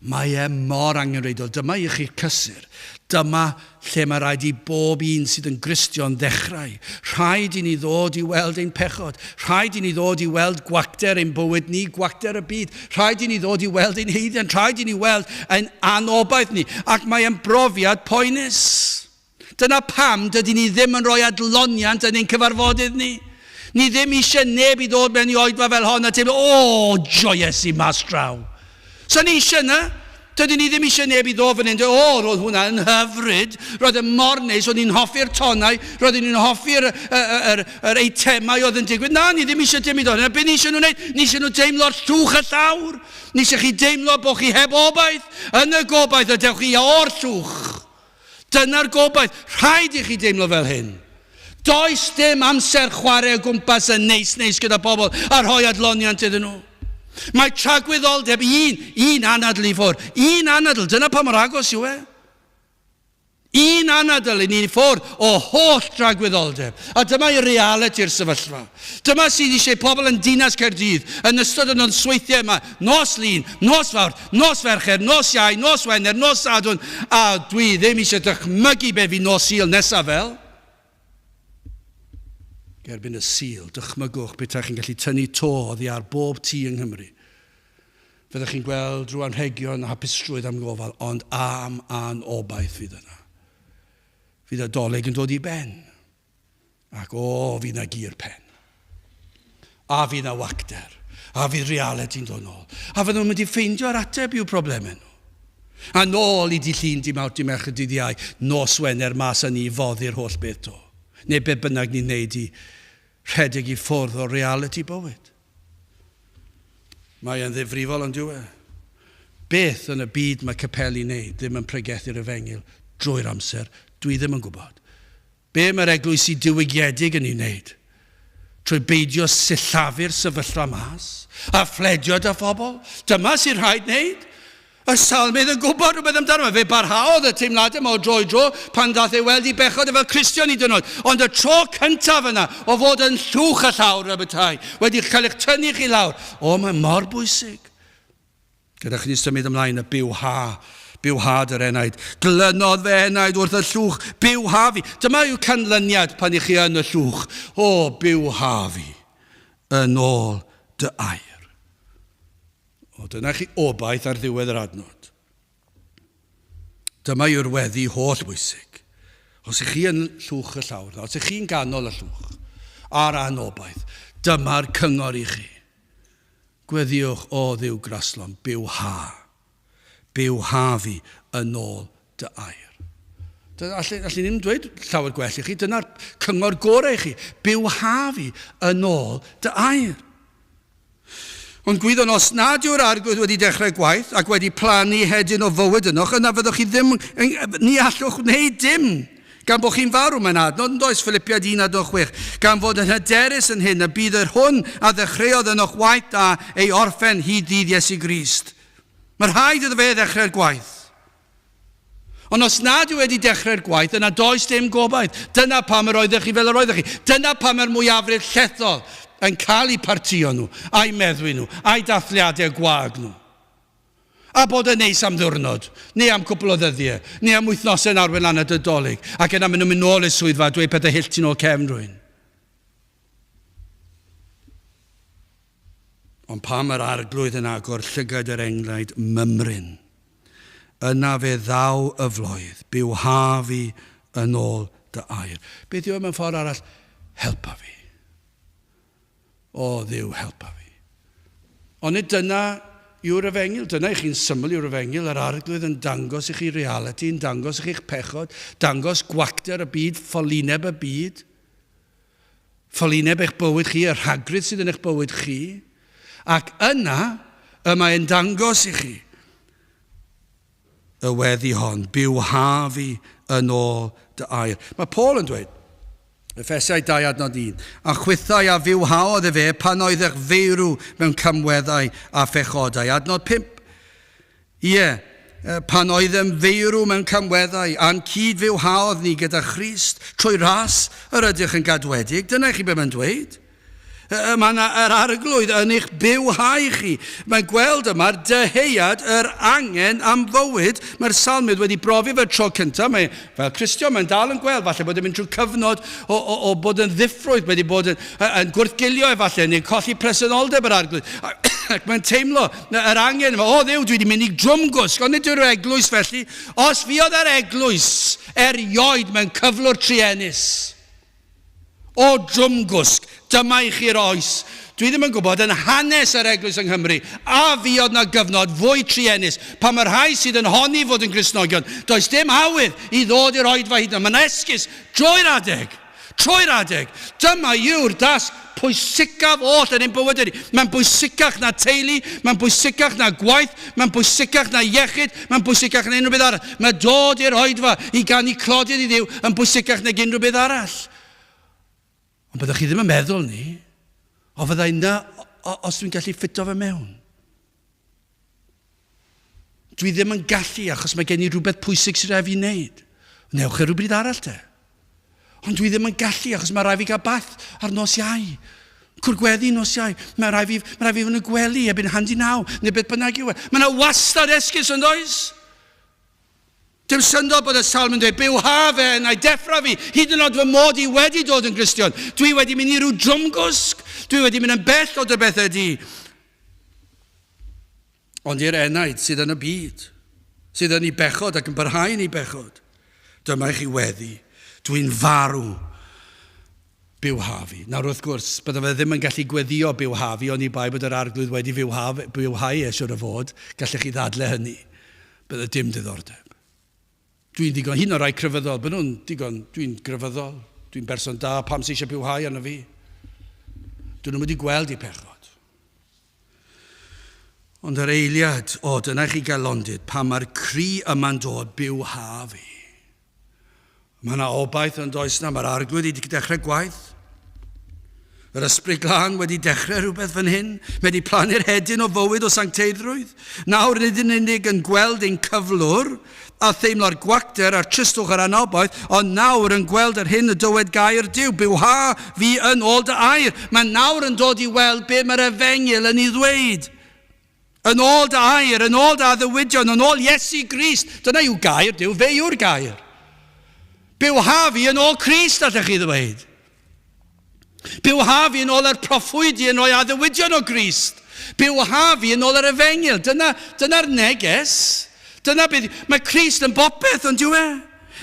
mae e mor angenrheidiol. Dyma i chi'r cysur. Dyma lle mae rhaid i bob un sydd yn Gristion ddechrau. Rhaid i ni ddod i weld ein pechod. Rhaid i ni ddod i weld gwacter ein bywyd ni, gwacter y byd. Rhaid i ni ddod i weld ein haeddiant. Rhaid i ni weld ein anobaith ni. Ac mae e'n brofiad poenus. Dyna pam dydyn ni ddim yn rhoi adloniant yn ein cyfarfodydd ni. Ni ddim eisiau neb i ddod mewn i oedfa fel hon a teimlo, o, joies i mas draw. So ni eisiau yna. Dydyn ni ddim eisiau neb i ddod fan hyn, o, roedd hwnna yn hyfryd, roedd e mor neis, o'n i'n hoffi'r tonau, roeddwn i'n hoffi'r yr, yr, yr eitemau oedd yn digwydd. Na, ni ddim eisiau dim i ddod. Be ni eisiau nhw wneud? Ni eisiau nhw deimlo'r llwch y llawr. Ni eisiau chi deimlo bod chi heb obaith. Yn y gobaith y dewch chi o'r llwch. Dyna'r gobaith. Rhaid i chi deimlo fel hyn. Does dim amser chwarae o gwmpas yn neis neis gyda pobl a rhoi adloniant iddyn nhw. Mae tragwyddoldeb un, un anadl i ffwrdd. Un anadl, dyna pa mor agos yw e. Un anadl i ni ffwrdd o holl dragwyddoldeb. A dyma i realiti'r sefyllfa. Dyma sydd eisiau pobl yn dinas Caerdydd yn ystod y nosweithiau yma, nos Lun, nos Fawrth, nos Fercher, nos Iau, nos Wener, nos Sadwrn, a dwi ddim eisiau dychmygu be fi nos Sul nesaf fel. Gerbyn y Sul, dychmygwch petai chi'n gallu tynnu to oddi ar bob tŷ yng Nghymru. Fyddech chi'n gweld rhyw anrhegion a hapusrwydd am gofal, ond am anobaith fydd yna. Fydd y doleg yn dod i ben. Ac o, fydd na gur pen. A fydd na wacter. A fydd realiti'n dod nôl. A fydden nhw'n mynd i ffeindio'r ateb i'w problemau nhw. A nôl i di llun, di mawrth, di mercher, dydd Iau, nos Wener, mas â ni i foddi'r holl beth to. Neu be bynnag ni'n neud i rhedeg i ffwrdd o realiti bywyd. Mae e'n ddifrifol ond yw e? Beth yn y byd mae capeli'n neud ddim yn pregethu'r efengyl drwy'r amser? Dwi ddim yn gwybod. Be mae'r eglwysi diwygiedig yn ei wneud? Trwy beidio sillafu'r sefyllfa mas a phledio 'da phobl? Dyma sy'n rhaid wneud. Y salmydd yn gwybod rhywbeth amdano fe. Fe barhaodd y teimladau yma o dro i dro pan ddaeth e weld ei bechod e fel Cristion hyd yn oed. Ond y tro cyntaf yna o fod yn llwch y llawr y bethau, wedi cael eich tynnu chi lawr. O, mae mor bwysig. Gyda chni symud ymlaen y bywha, bywhad yr enaid. Glynodd fy enaid wrth y llwch, bywha fi. Dyma yw canlyniad pan i chi yn y llwch. O, bywha fi, yn ôl dy air. O, dyna chi obaith ar ddiwedd yr adnod. Dyma yw'r weddi holl bwysig. Os ych chi yn llwch y llawr, os ych chi'n ganol y llwch, a'r anobaith, dyma'r cyngor i chi. Gweddïwch, O Dduw graslon, bywha. Bywha fi yn ôl dy air. Allen, allen ni ddim dweud llawer gwell i chi. Dyna'r cyngor gorau i chi. Bywha fi yn ôl dy air. Ond gwyddwn os nad yw'r arglwydd wedi dechrau gwaith ac wedi plannu hedyn o fywyd ynoch, yna fyddwch chi ddim, ni allwch wneud dim. Gan bod chi'n farw, mae'n adnod yn does, Philipiaid 1 adnod 6, gan fod yn hyderus yn hyn y bydd yr hwn a ddechreuodd ynoch waith da ei orffen hyd ddydd Iesu Grist. Mae rhaid iddo fe ddechrau'r gwaith. Ond os nad yw wedi dechrau'r gwaith, yna does dim gobaith. Dyna pam yr oeddech chi fel yr oeddech chi. Dyna pam mae'r mwyafrif llethol yn cael eu partïo nhw, a'u meddwi nhw, a'u dathliadau gwag nhw. A bod yn neis am ddiwrnod, neu am cwpl o ddyddiau, neu am wythnosau yn arwain lan at y Dolig, ac yna maen nhw'n mynd nôl i'r swyddfa a dweud pethau hyll tu nôl cefn rhywun. Ond pam yr arglwydd yn agor llygaid yr englaid mymryn, yna fe ddaw y floedd, bywha fi yn ôl dy air. Beth yw e mewn ffordd arall? Helpa fi. O Dduw, helpa fi. Ond nid dyna yw'r efengyl. Dyna i chi'n syml yw'r efengyl. Yr arglwydd yn dangos i chi realiti, yn dangos i chi'ch pechod, dangos gwacter y byd, ffolineb y byd, ffolineb eich bywyd chi, y rhagrydd sydd yn eich bywyd chi. Ac yna, y mae'n dangos i chi y weddi hon, bywha fi yn ôl dy air. Mae Paul yn dweud, Effesiau 2 adnod 1, a chwithau a fywhaodd efe pan oeddech feirw mewn camweddau a phechodau. Adnod 5, ie, pan oeddem feirw mewn camweddau, a'n cyd-fywhaodd ni gyda Christ, trwy ras yr ydych yn gadwedig. Dyna i chi be mae'n dweud. Mae yna yr arglwydd yn eich bywhau chi. Mae'n gweld yma'r dyheuad, yr angen am fywyd. Mae'r salmydd wedi brofi fe tro cyntaf. Mae, fel Cristion, mae'n dal yn gweld, falle bod yn mynd trwy cyfnod o, o, o bod yn ddiffrwyth, wedi bod yn, yn gwrthgilio efallai, neu'n colli presenoldeb yr arglwydd. Ac mae'n teimlo yr angen yma, o Dduw, dwi wedi mynd i drwmgwsg, ond nid yw'r eglwys felly. Os fuodd yr eglwys erioed mewn cyflwr truenus, O drwmgwsg, dyma i chi'r oes. Dwi ddim yn gwybod, yn hanes yr Eglwys yng Nghymru, a fuodd 'na gyfnod fwy truenus, pan mae'r rhai sydd yn honni fod yn Gristnogion, does dim awydd i ddod i'r oedfa hyd yn oed. Mae 'na esgus drwy'r adeg. Trwy'r adeg. Dyma yw'r dasg pwysicaf oll yn ein bywydau ni. Mae'n bwysicach na teulu, mae'n bwysicach na gwaith, mae'n bwysicach na iechyd, mae'n bwysicach na unrhyw beth arall. Mae dod i'r oedfa i ganu clodydd i Dduw yn bwysicach nag unrhyw beth arall. Ond byddwch chi ddim yn meddwl ni, o fyddai yna os dwi'n gallu ffito fe mewn. Dwi ddim yn gallu achos mae gen i rhywbeth pwysig sydd rhaid fi wneud. Newch e rhywbryd arall te. Ond dwi ddim yn gallu achos mae rhaid fi gael bath ar nos Iau. Cwrgweddi nos Iau. Mae rhaid fi, mae rhaid fi fod yn y gwely erbyn handi naw, neu beth bynnag yw e. Mae yna wastad esgus yn does? Dim syndod bod y salm yn dweud, bywha fe na'i deffra fi, hyd yn oed fy mod i wedi dod yn Gristion. Dwi wedi mynd i ryw drwmgwsg, dwi wedi mynd yn bell o dy bethau di. Ond i'r enaid sydd yn y byd, sydd yn ei bechod ac yn parhau yn ei bechod, dyma i chi weddi, dwi'n farw, bywha fi. Nawr wrth gwrs, bydde fe ddim yn gallu gweddio bywha fi oni bai bod yr arglwydd wedi fywhau e, siwr o fod, gallech chi ddadle hynny. Bydde dim diddordeb. Dwi'n ddigon, hyn o rai crefyddol, bydden nhw'n digon, dwi'n grefyddol, dwi'n berson da, pam sy'n eisiau bywhau arno fi? Dyn nhw'n wedi gweld eu pechod. Ond yr eiliad, o, dyna chi galondid, pan mae'r cri yma'n dod, byw ha fi. Mae yna obaith yn does na, mae'r arglwydd wedi dechrau gwaith. Yr ysbryd glân wedi dechrau rhywbeth fan hyn. Mae wedi plannu'r hedyn o fywyd o sancteiddrwydd. Nawr nid yn unig yn gweld ein cyflwr, a theimlo'r gwacter a'r tristwch a'r anobaith, ond nawr yn gweld yr hyn y dywed gair Duw, Bywha fi yn ôl dy air. Mae nawr yn dod i weld be mae'r efengyl yn ei ddweud. Yn ôl dy air, yn ôl dy addewidion, yn ôl Iesu Grist. Dyna yw gair Duw, fe yw'r gair. Bywha fi yn ôl Crist, allech chi ddweud. Bywha fi yn ôl yr proffwydi yn rhoi addewidion o Grist. Bywha fi yn ôl yr efengyl. Dyna, dyna'r neges. Dyna beth... Mae Crist yn bopeth, ond yw e?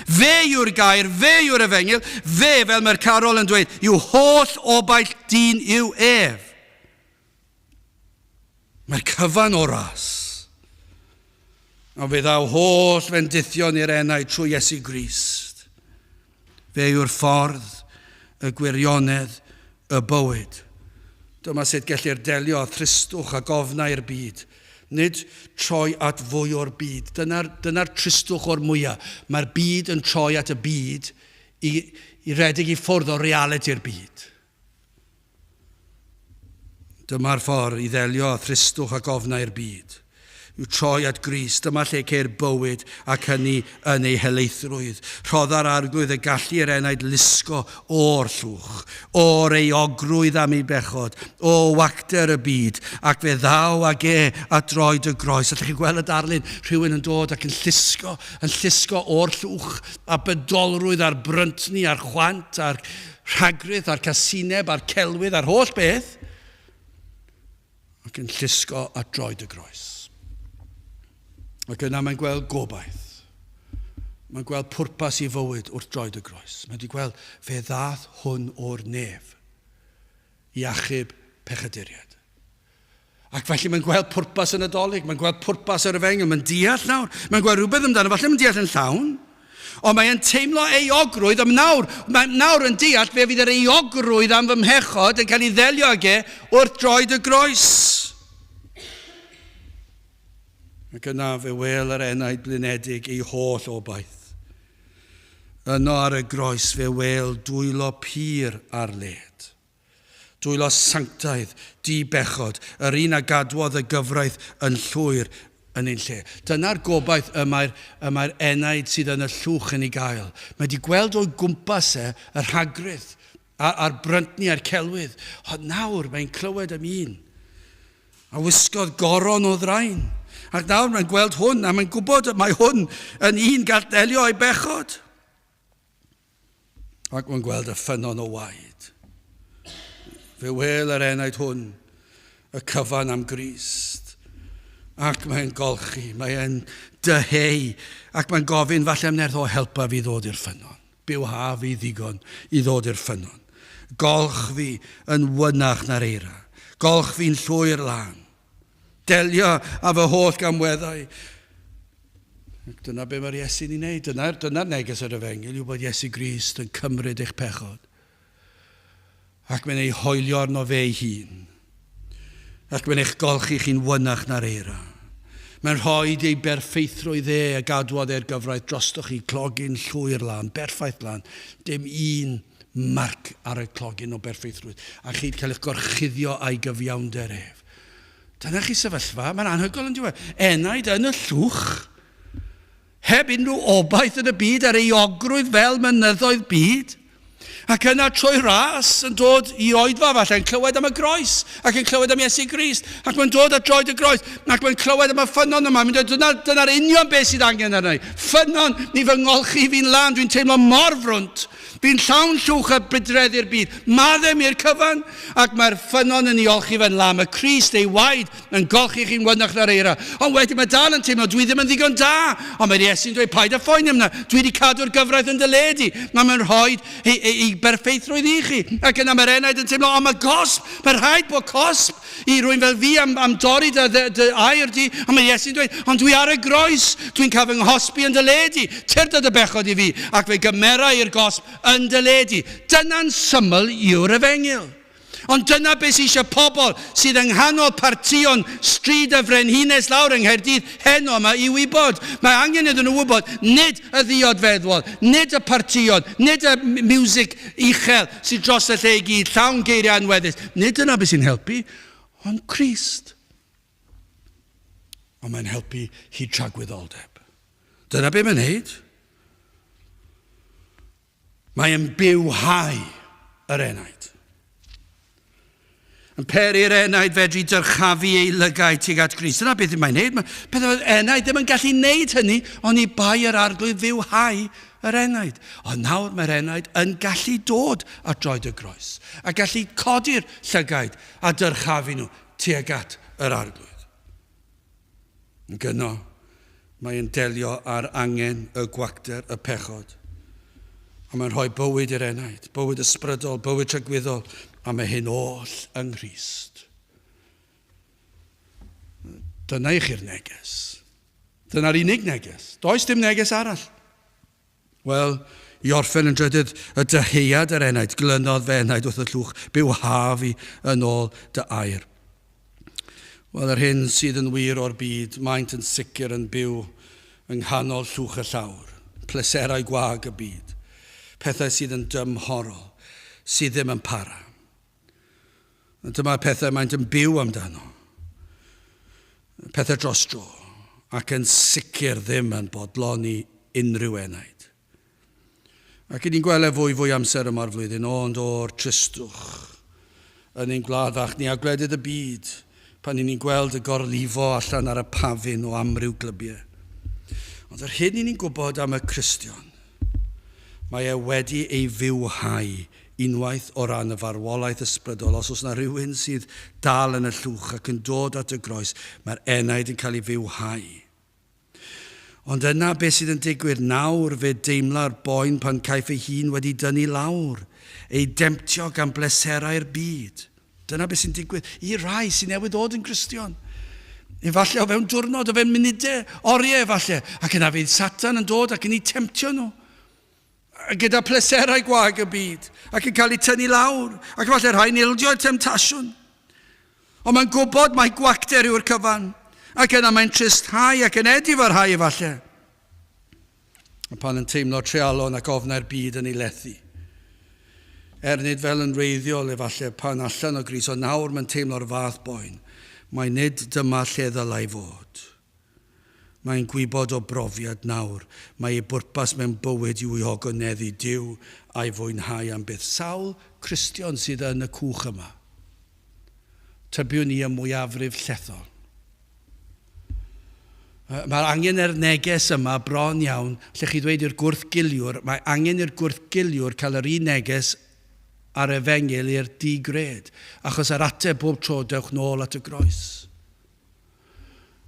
Fe yw'r gair, fe yw'r efengyl, fe, fel mae'r carol yn dweud, yw holl obaith dyn yw ef. Mae'r cyfan o ras. Ond fe ddaw holl fendithion i'r enau trwy Iesu Grist. Fe yw'r ffordd, y gwirionedd, y bywyd. Dyma sut gellir delio â thristwch ac ofnau'r byd. Nid troi at fwy o'r byd. Dyna'r dyna tristwch o'r mwyaf. Mae'r byd yn troi at y byd i, i redeg i ffwrdd o realiti'r byd. Dyma'r ffordd i ddelio â thristwch ac ofnau'r byd, yw troi at Grist. Dyma lle ceir bywyd ac hynny yn ei helaethrwydd. Rhodda'r Arglwydd y gallu i'r enaid lusgo o'r llwch, o'r euogrwydd am ei bechod, o wacter y byd, ac fe ddaw ag e at droed y groes. Allwch chi gweld y darlun? Rhywun yn dod ac yn llusgo, yn llusgo o'r llwch, a bydolrwydd a'r bryntni a'r chwant a'r rhagrith a'r casineb a'r celwydd a'r holl beth, ac yn llusgo at droed y groes. Ac yna mae'n gweld gobaith. Mae'n gweld pwrpas i fywyd wrth droed y groes. Mae'n wedi gweld fe ddath hwn o'r nef i achub pechaduriaid. Ac felly mae'n gweld pwrpas y Nadolig, mae'n gweld pwrpas yr efengyl, mae'n deall nawr, mae'n gweld rhywbeth amdano, falle mae'n deall yn llawn, ond mae'n teimlo euogrwydd am nawr, mae nawr yn deall fe fydd yr euogrwydd am fy mhechod yn cael ei ddelio ag e wrth droed y groes. Ac yna fe wel yr enaid blinedig ei holl obaith. Yno ar y groes fe wel dwylo pur ar led. Dwylo sanctaidd, di-bechod, yr un a gadwodd y gyfraith yn llwyr yn ein lle. Dyna'r gobaith y mae'r, y mae'r enaid sydd yn y llwch yn ei gael. Mae wedi gweld o'i gwmpas e y rhagrith, a'r bryntni a'r celwydd. Ond nawr mae'n clywed am un a wisgodd goron o ddrain. Ac nawr mae'n gweld hwn, a mae'n gwybod y mae hwn yn un gall delio â'i bechod. Ac mae'n gweld y ffynnon o waed. Fe wel yr enaid hwn y cyfan am Grist. Ac mae'n golchi, mae'n dyheu, ac mae'n gofyn falle am nerth o helpa fi ddod i'r ffynnon. Byw ha fi ddigon i ddod i'r ffynnon. Golch fi yn wynach na'r eira. Golch fi'n llwyr lân. Delio â fy holl gamweddau. Ac dyna be mae'r Iesu'n ei wneud. Dyna'r dyna neges yr efengyl yw bod Iesu Grist yn cymryd eich pechod. Ac mae'n ei hoelio arno fe ei hun. Ac mae'n eich golchi chi'n wynach na'r eira. Mae'n rhoi ei berffeithrwydd e a gadwodd e'r gyfraith drostoch chi, clogyn llwyr lan, berffaith lan. Dim un marc ar y clogyn o berffeithrwydd, a chi'n cael eich gorchuddio â'i gyfiawnder ef. Dyna chi sefyllfa, mae'n anhygoel yn diwedd. Enaid yn y llwch, Heb unrhyw obaith yn y byd ar euogrwydd fel mynyddoedd byd. Ac yna trwy ras yn dod i oedfa falle, yn clywed am y groes, ac yn clywed am Iesu Grist, ac mae'n dod at droed y groes, ac mae'n clywed am y ffynnon yma, mae'n dweud, dyna'r dyna union beth sydd angen arna i. Ffynnon, ni fy ngolchi fi'n lan, dwi'n teimlo mor frwnt. Fi'n llawn llwch a budreddi'r byd. Maddau mi'r cyfan, ac mae'r ffynnon yn ei olchi fe'n lan. Mae Crist ei waed yn golchi chi'n wynach na'r eira. Ond wedyn mae dal yn teimlo, dwi ddim yn ddigon da. Ond mae'r Iesu'n dweud, paid â phoeni am 'na, dwi wedi cadw'r gyfraith yn dy le di. Mae mae'n rhoi ei, ei, ei berffeithrwydd i chi. Ac yna mae'r enaid yn teimlo, ond mae gosb, mae rhaid bod cosb i rwy'n fel fi am, am dorri dy, dy, dy air di. Ond mae Iesu'n dweud, ond dwi ar y groes, dwi'n cael fy nghosbi yn dy le di. Tyrd â dy bechod i fi, ac fe gymera i'r gosb yn dy le di. Dyna'n syml yw'r efengyl. Ond dyna beth sydd eisiau pobl sydd yng nghanol partïon Stryd y Frenhines lawr yng Nghaerdydd heno yma i wybod. Mae angen iddyn nhw wybod, nid y ddiod feddwol, nid y partïon, nid y miwsig uchel sydd dros y lle i gyd, llawn geiriau anweddus. Nid dyna beth sy'n helpu, ond Crist. Ond mae'n helpu hyd tragwyddoldeb. Dyna beth mae'n neud. Mae yn bywhau yr enaid. Yn peri'r enaid fedru dyrchafu ei lygaid tuag at Grist. Dyna beth mae'n neud. Mae pethau enaid ddim yn gallu neud hynny, ond i bai yr arglwydd fywhau yr enaid. Ond nawr mae'r enaid yn gallu dod at droed y groes, a gallu codi'r llygaid a dyrchafu nhw tuag at yr arglwydd. Yn gyno, mae yn delio â'r angen, y gwacter, y pechod. A mae'n rhoi bywyd i'r enaid, bywyd ysbrydol, bywyd tragwyddol, a mae hyn oll yng Nghrist. Dyna i chi'r neges. Dyna'r unig neges. Does dim neges arall. Wel, i orffen yn drydydd, y dyheuad yr enaid, glynodd fy enaid wrth y llwch, byw haf i yn ôl dy air. Wel, yr hyn sydd yn wir o'r byd, maent yn sicr yn byw yng nghanol llwch y llawr, pleserau gwag y byd, pethau sydd yn dymhorol, sydd ddim yn para. Dyma'r pethau maent yn byw amdano. Pethau dros dro, ac yn sicr ddim yn bodloni unrhyw enaid. Ac i ni'n gweld e fwy fwy amser yma'r flwyddyn, ond o'r tristwch yn ein gwlad fach ni a gwledydd y byd, pan i ni'n gweld y gorlifo allan ar y pafin o amryw glybiau. Ond yr hyn i ni'n gwybod am y Cristion, mae e wedi ei fywhau Unwaith o ran y farwolaeth ysbrydol, os oes 'na rhywun sydd dal yn y llwch ac yn dod at y groes, mae'r enaid yn cael ei fywhau. Ond yna beth sydd yn digwydd nawr, fe deimla'r boen pan caiff ei hun wedi dynnu lawr, ei demtio gan bleserau'r byd. Dyna beth sy'n digwydd i rai sy'n newydd ddod yn Gristion. Efallai o fewn diwrnod, o fewn munudau, oriau efallai, ac yna fydd Satan yn dod ac yn eu temtio nhw. gyda pleserau gwag y byd, ac yn cael eu tynnu lawr, ac efallai rhai'n ildio i'r temtasiwn. Ond mae'n gwybod mai gwacter yw'r cyfan, ac yna mae'n tristhau ac yn edifarhau efallai. A pan yn teimlo trealon ac ofnau'r byd yn ei lethu. Er nid fel yn wreiddiol efallai pan allan o Grist, ond nawr mae'n teimlo'r fath boen, mai nid dyma lle ddylai fod. Mae'n gwybod o brofiad nawr mai ei bwrpas mewn bywyd yw i ogoneddu Duw a'i fwynhau am byth. Sawl Cristion sydd yn y cwch yma? Tybiwn i y mwyafrif llethol. Mae'r angen yr neges yma bron iawn, lle chi ddweud i'r gwrthgiliwr, mae angen i'r gwrthgiliwr cael yr un neges a'r efengyl i'r di-gred, achos yr ateb bob tro dewch nôl at y groes.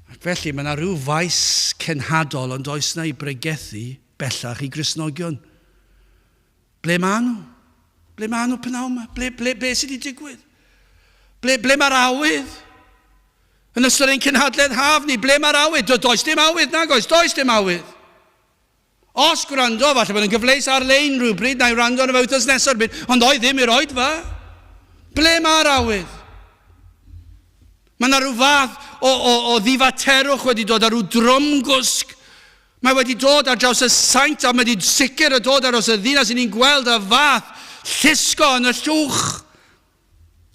Ac felly mae yna rhyw faes cenhadol ond oes yna i bregethu bellach i Gristnogion. Ble maen nhw? Ble maen nhw pnawn yma? Ble, ble, ble sydd wedi digwydd? Ble, ble mae'r awydd? Yn ystod ein cynhadledd haf ni, ble mae'r awydd? Does dim awydd, nag oes, does dim awydd. Os gwrando, falle bod yn gyfleus ar-lein rhywbryd, na i wrando arno fe wythnos nesaf rhywbryd, ond oedd ddim i'r oedfa. Ble mae'r awydd? Mae yna rhyw fath o, o, o ddifaterwch wedi dod a rhyw drwmgwsg. Mae wedi dod ar draws y saint a mae wedi sicr y dod ar draws y ddinas i ni'n gweld y fath llusgo yn y llwch.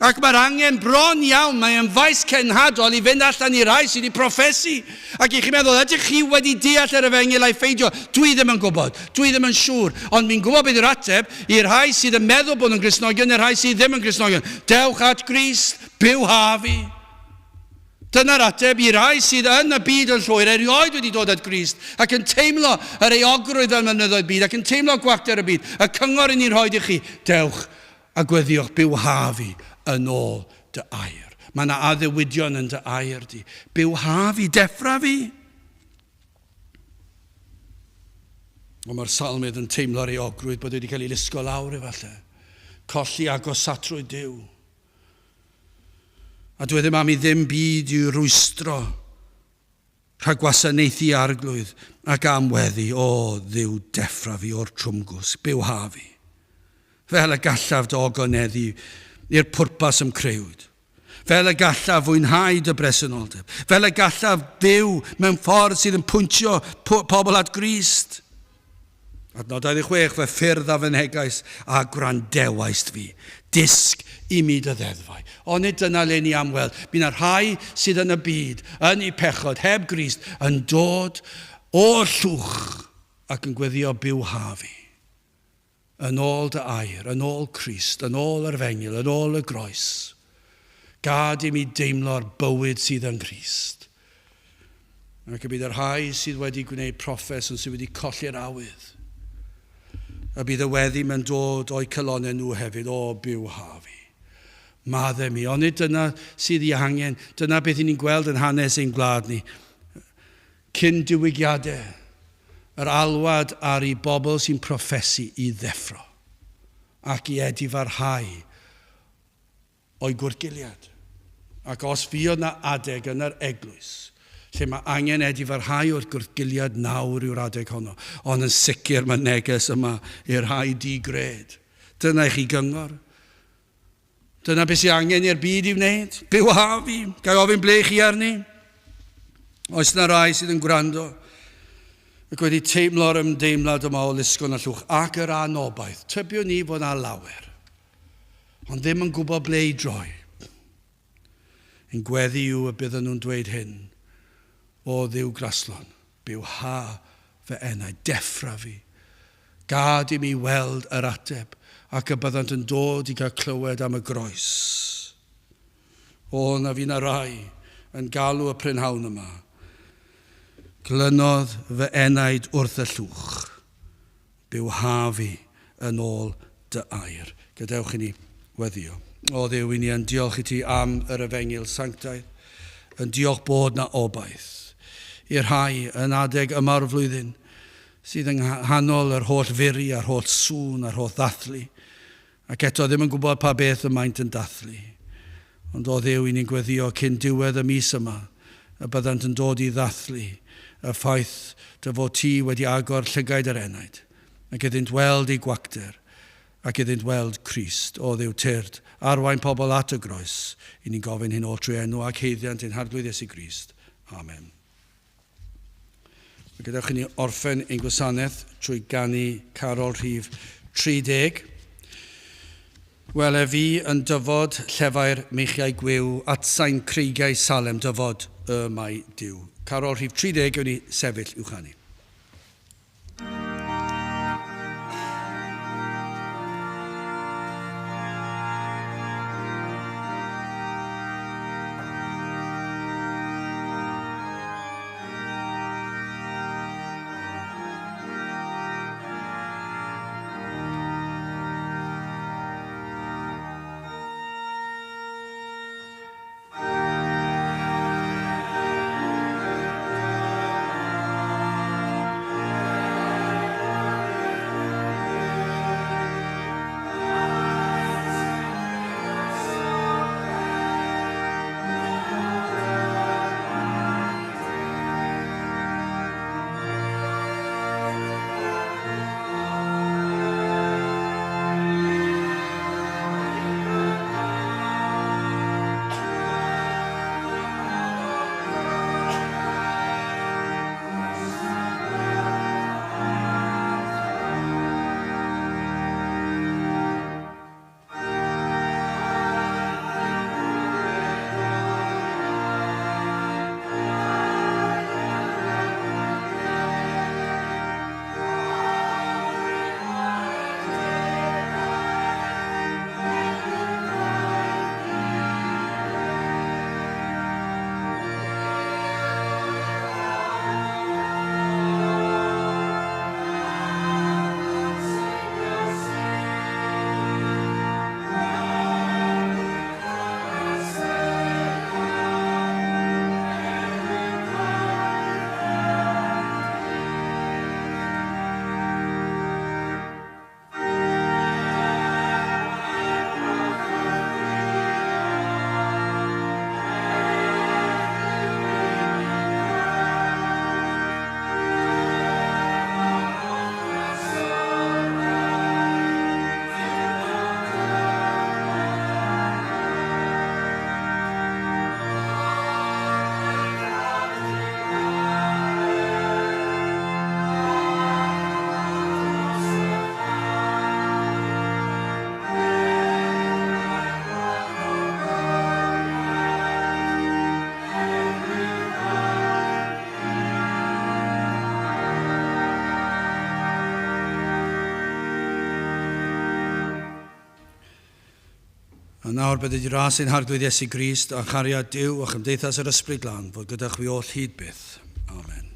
Ac mae'r angen bron iawn, mae'n faes cenhadol i fynd allan i rai sydd wedi proffesu. Ac i chi'n meddwl, ydych chi wedi deall yr efengyl a'i pheidio? Dwi ddim yn gwybod, dwi ddim yn siŵr. Ond mi'n gwybod beth yw'r ateb i'r rhai sydd yn meddwl bod nhw'n Gristnogion neu'r rhai sydd ddim yn Gristnogion. Dewch at Grist, byw haf i. Dyna'r ateb i rai sydd yn y byd yn llwyr, erioed wedi dod at Grist, ac yn teimlo yr euogrwydd fel mynyddoedd byd, ac yn teimlo gwacter y byd. Y cyngor i ni'n rhoi i chi, dewch a gweddïwch, bywha fi yn ôl dy air. Mae yna addewidion yn dy air di. Bywha fi, deffra fi. Ond mae'r salmydd yn teimlo'r euogrwydd bod wedi cael ei lusgo lawr efallai. Colli agosatrwydd Duw. A dwi ddim am i ddim byd i'w rwystro rhag gwasanaethu Arglwydd ac am weddi, o Dduw deffra fi o'r trwmgwsg, bywha fi, fel y gallaf dy ogoneddu i'r pwrpas ym creuwyd, fel y gallaf fwynhau dy bresenoldeb, fel y gallaf fyw mewn ffordd sydd yn pwyntio pobl at Grist. Adnod 26, Fy ffyrdd a fynhegais a gwrandewaist fi. Dysg i mi dy ddeddfau. Onid dyna le ni am weld? Mi na rhai sydd yn y byd, yn eu pechod, heb Grist, yn dod o'r llwch ac yn gweddio byw ha fi. Yn ôl dy air, yn ôl Crist, yn ôl yr efengyl, yn ôl y groes. Gad i mi deimlo'r bywyd sydd yng Nghrist. Ac y bydd y rhai sydd wedi gwneud proffes ond sydd wedi colli'r awydd. Y bydd y weddi mewn dod o'u calonnau nhw hefyd, o byw ha fi. Madde mi, onid dyna sydd i angen, dyna beth i ni'n gweld yn hanes ein gwlad ni. Cyn diwygiadau, yr alwad ar i bobl sy'n proffesu i ddeffro ac i edifarhau o'i gwrthgiliad. Ac os fuodd 'na adeg yn yr eglwys lle mae angen edifarhau o'r gwrthgiliad, nawr yw'r adeg honno. Ond yn sicr mae neges yma i'r rhai di-gred. Dyna i chi gyngor. Dyna beth sydd angen i'r byd i wneud. Byw a fi. Ga i ofyn ble chi arni? Oes yna rai sydd yn gwrando ac wedi teimlo'r ymdeimlad yma o lusgo'n y llwch ac yr anobaith? Tybiwn ni fod yna lawer. Ond ddim yn gwybod ble i droi. Ein gweddi yw y bydden nhw'n dweud hyn, O Dduw graslon, byw ha fy enau, deffra fi. Gad i mi weld yr ateb, ac y byddant yn dod i gael clywed am y groes. O, na fi na rai yn galw y prynhawn yma. Glynodd fy enaid wrth y llwch. Byw ha fi yn ôl dy air. Gadewch i ni weddïo. O Dduw, i ni yn diolch i ti am yr efengyl sanctaidd, yn diolch bod na obaith i'r rhai yn adeg yma'r flwyddyn sydd yng nghanol yr holl furi a'r holl sŵn a'r holl ddathlu, ac eto ddim yn gwybod pa beth y maent yn dathlu. Ond o Dduw, i ni'n gweddio cyn diwedd y mis yma, y byddant yn dod i ddathlu y ffaith dy fod ti wedi agor llygaid yr enaid, ac iddynt weld eu gwacter, ac iddynt weld Crist. O Dduw, tyrd, arwain pobl at y groes. I ni'n gofyn hyn oll trwy enw ac haeddiant ein Harglwydd Iesu Grist. Amen. A gadewch i ni orffen ein gwasanaeth trwy ganu carol rhif 30. Wele fi yn dyfod llefair meichiau gwiw, atsain creigiau Salem dyfod y mae Duw. Carol rhif 30, ewn ni sefyll i'w chanu. A nawr bydded i ras ein Harglwydd Iesu Grist a chariad Duw a chymdeithas yr Ysbryd Glân fod gyda chwi oll hyd byth. Amen.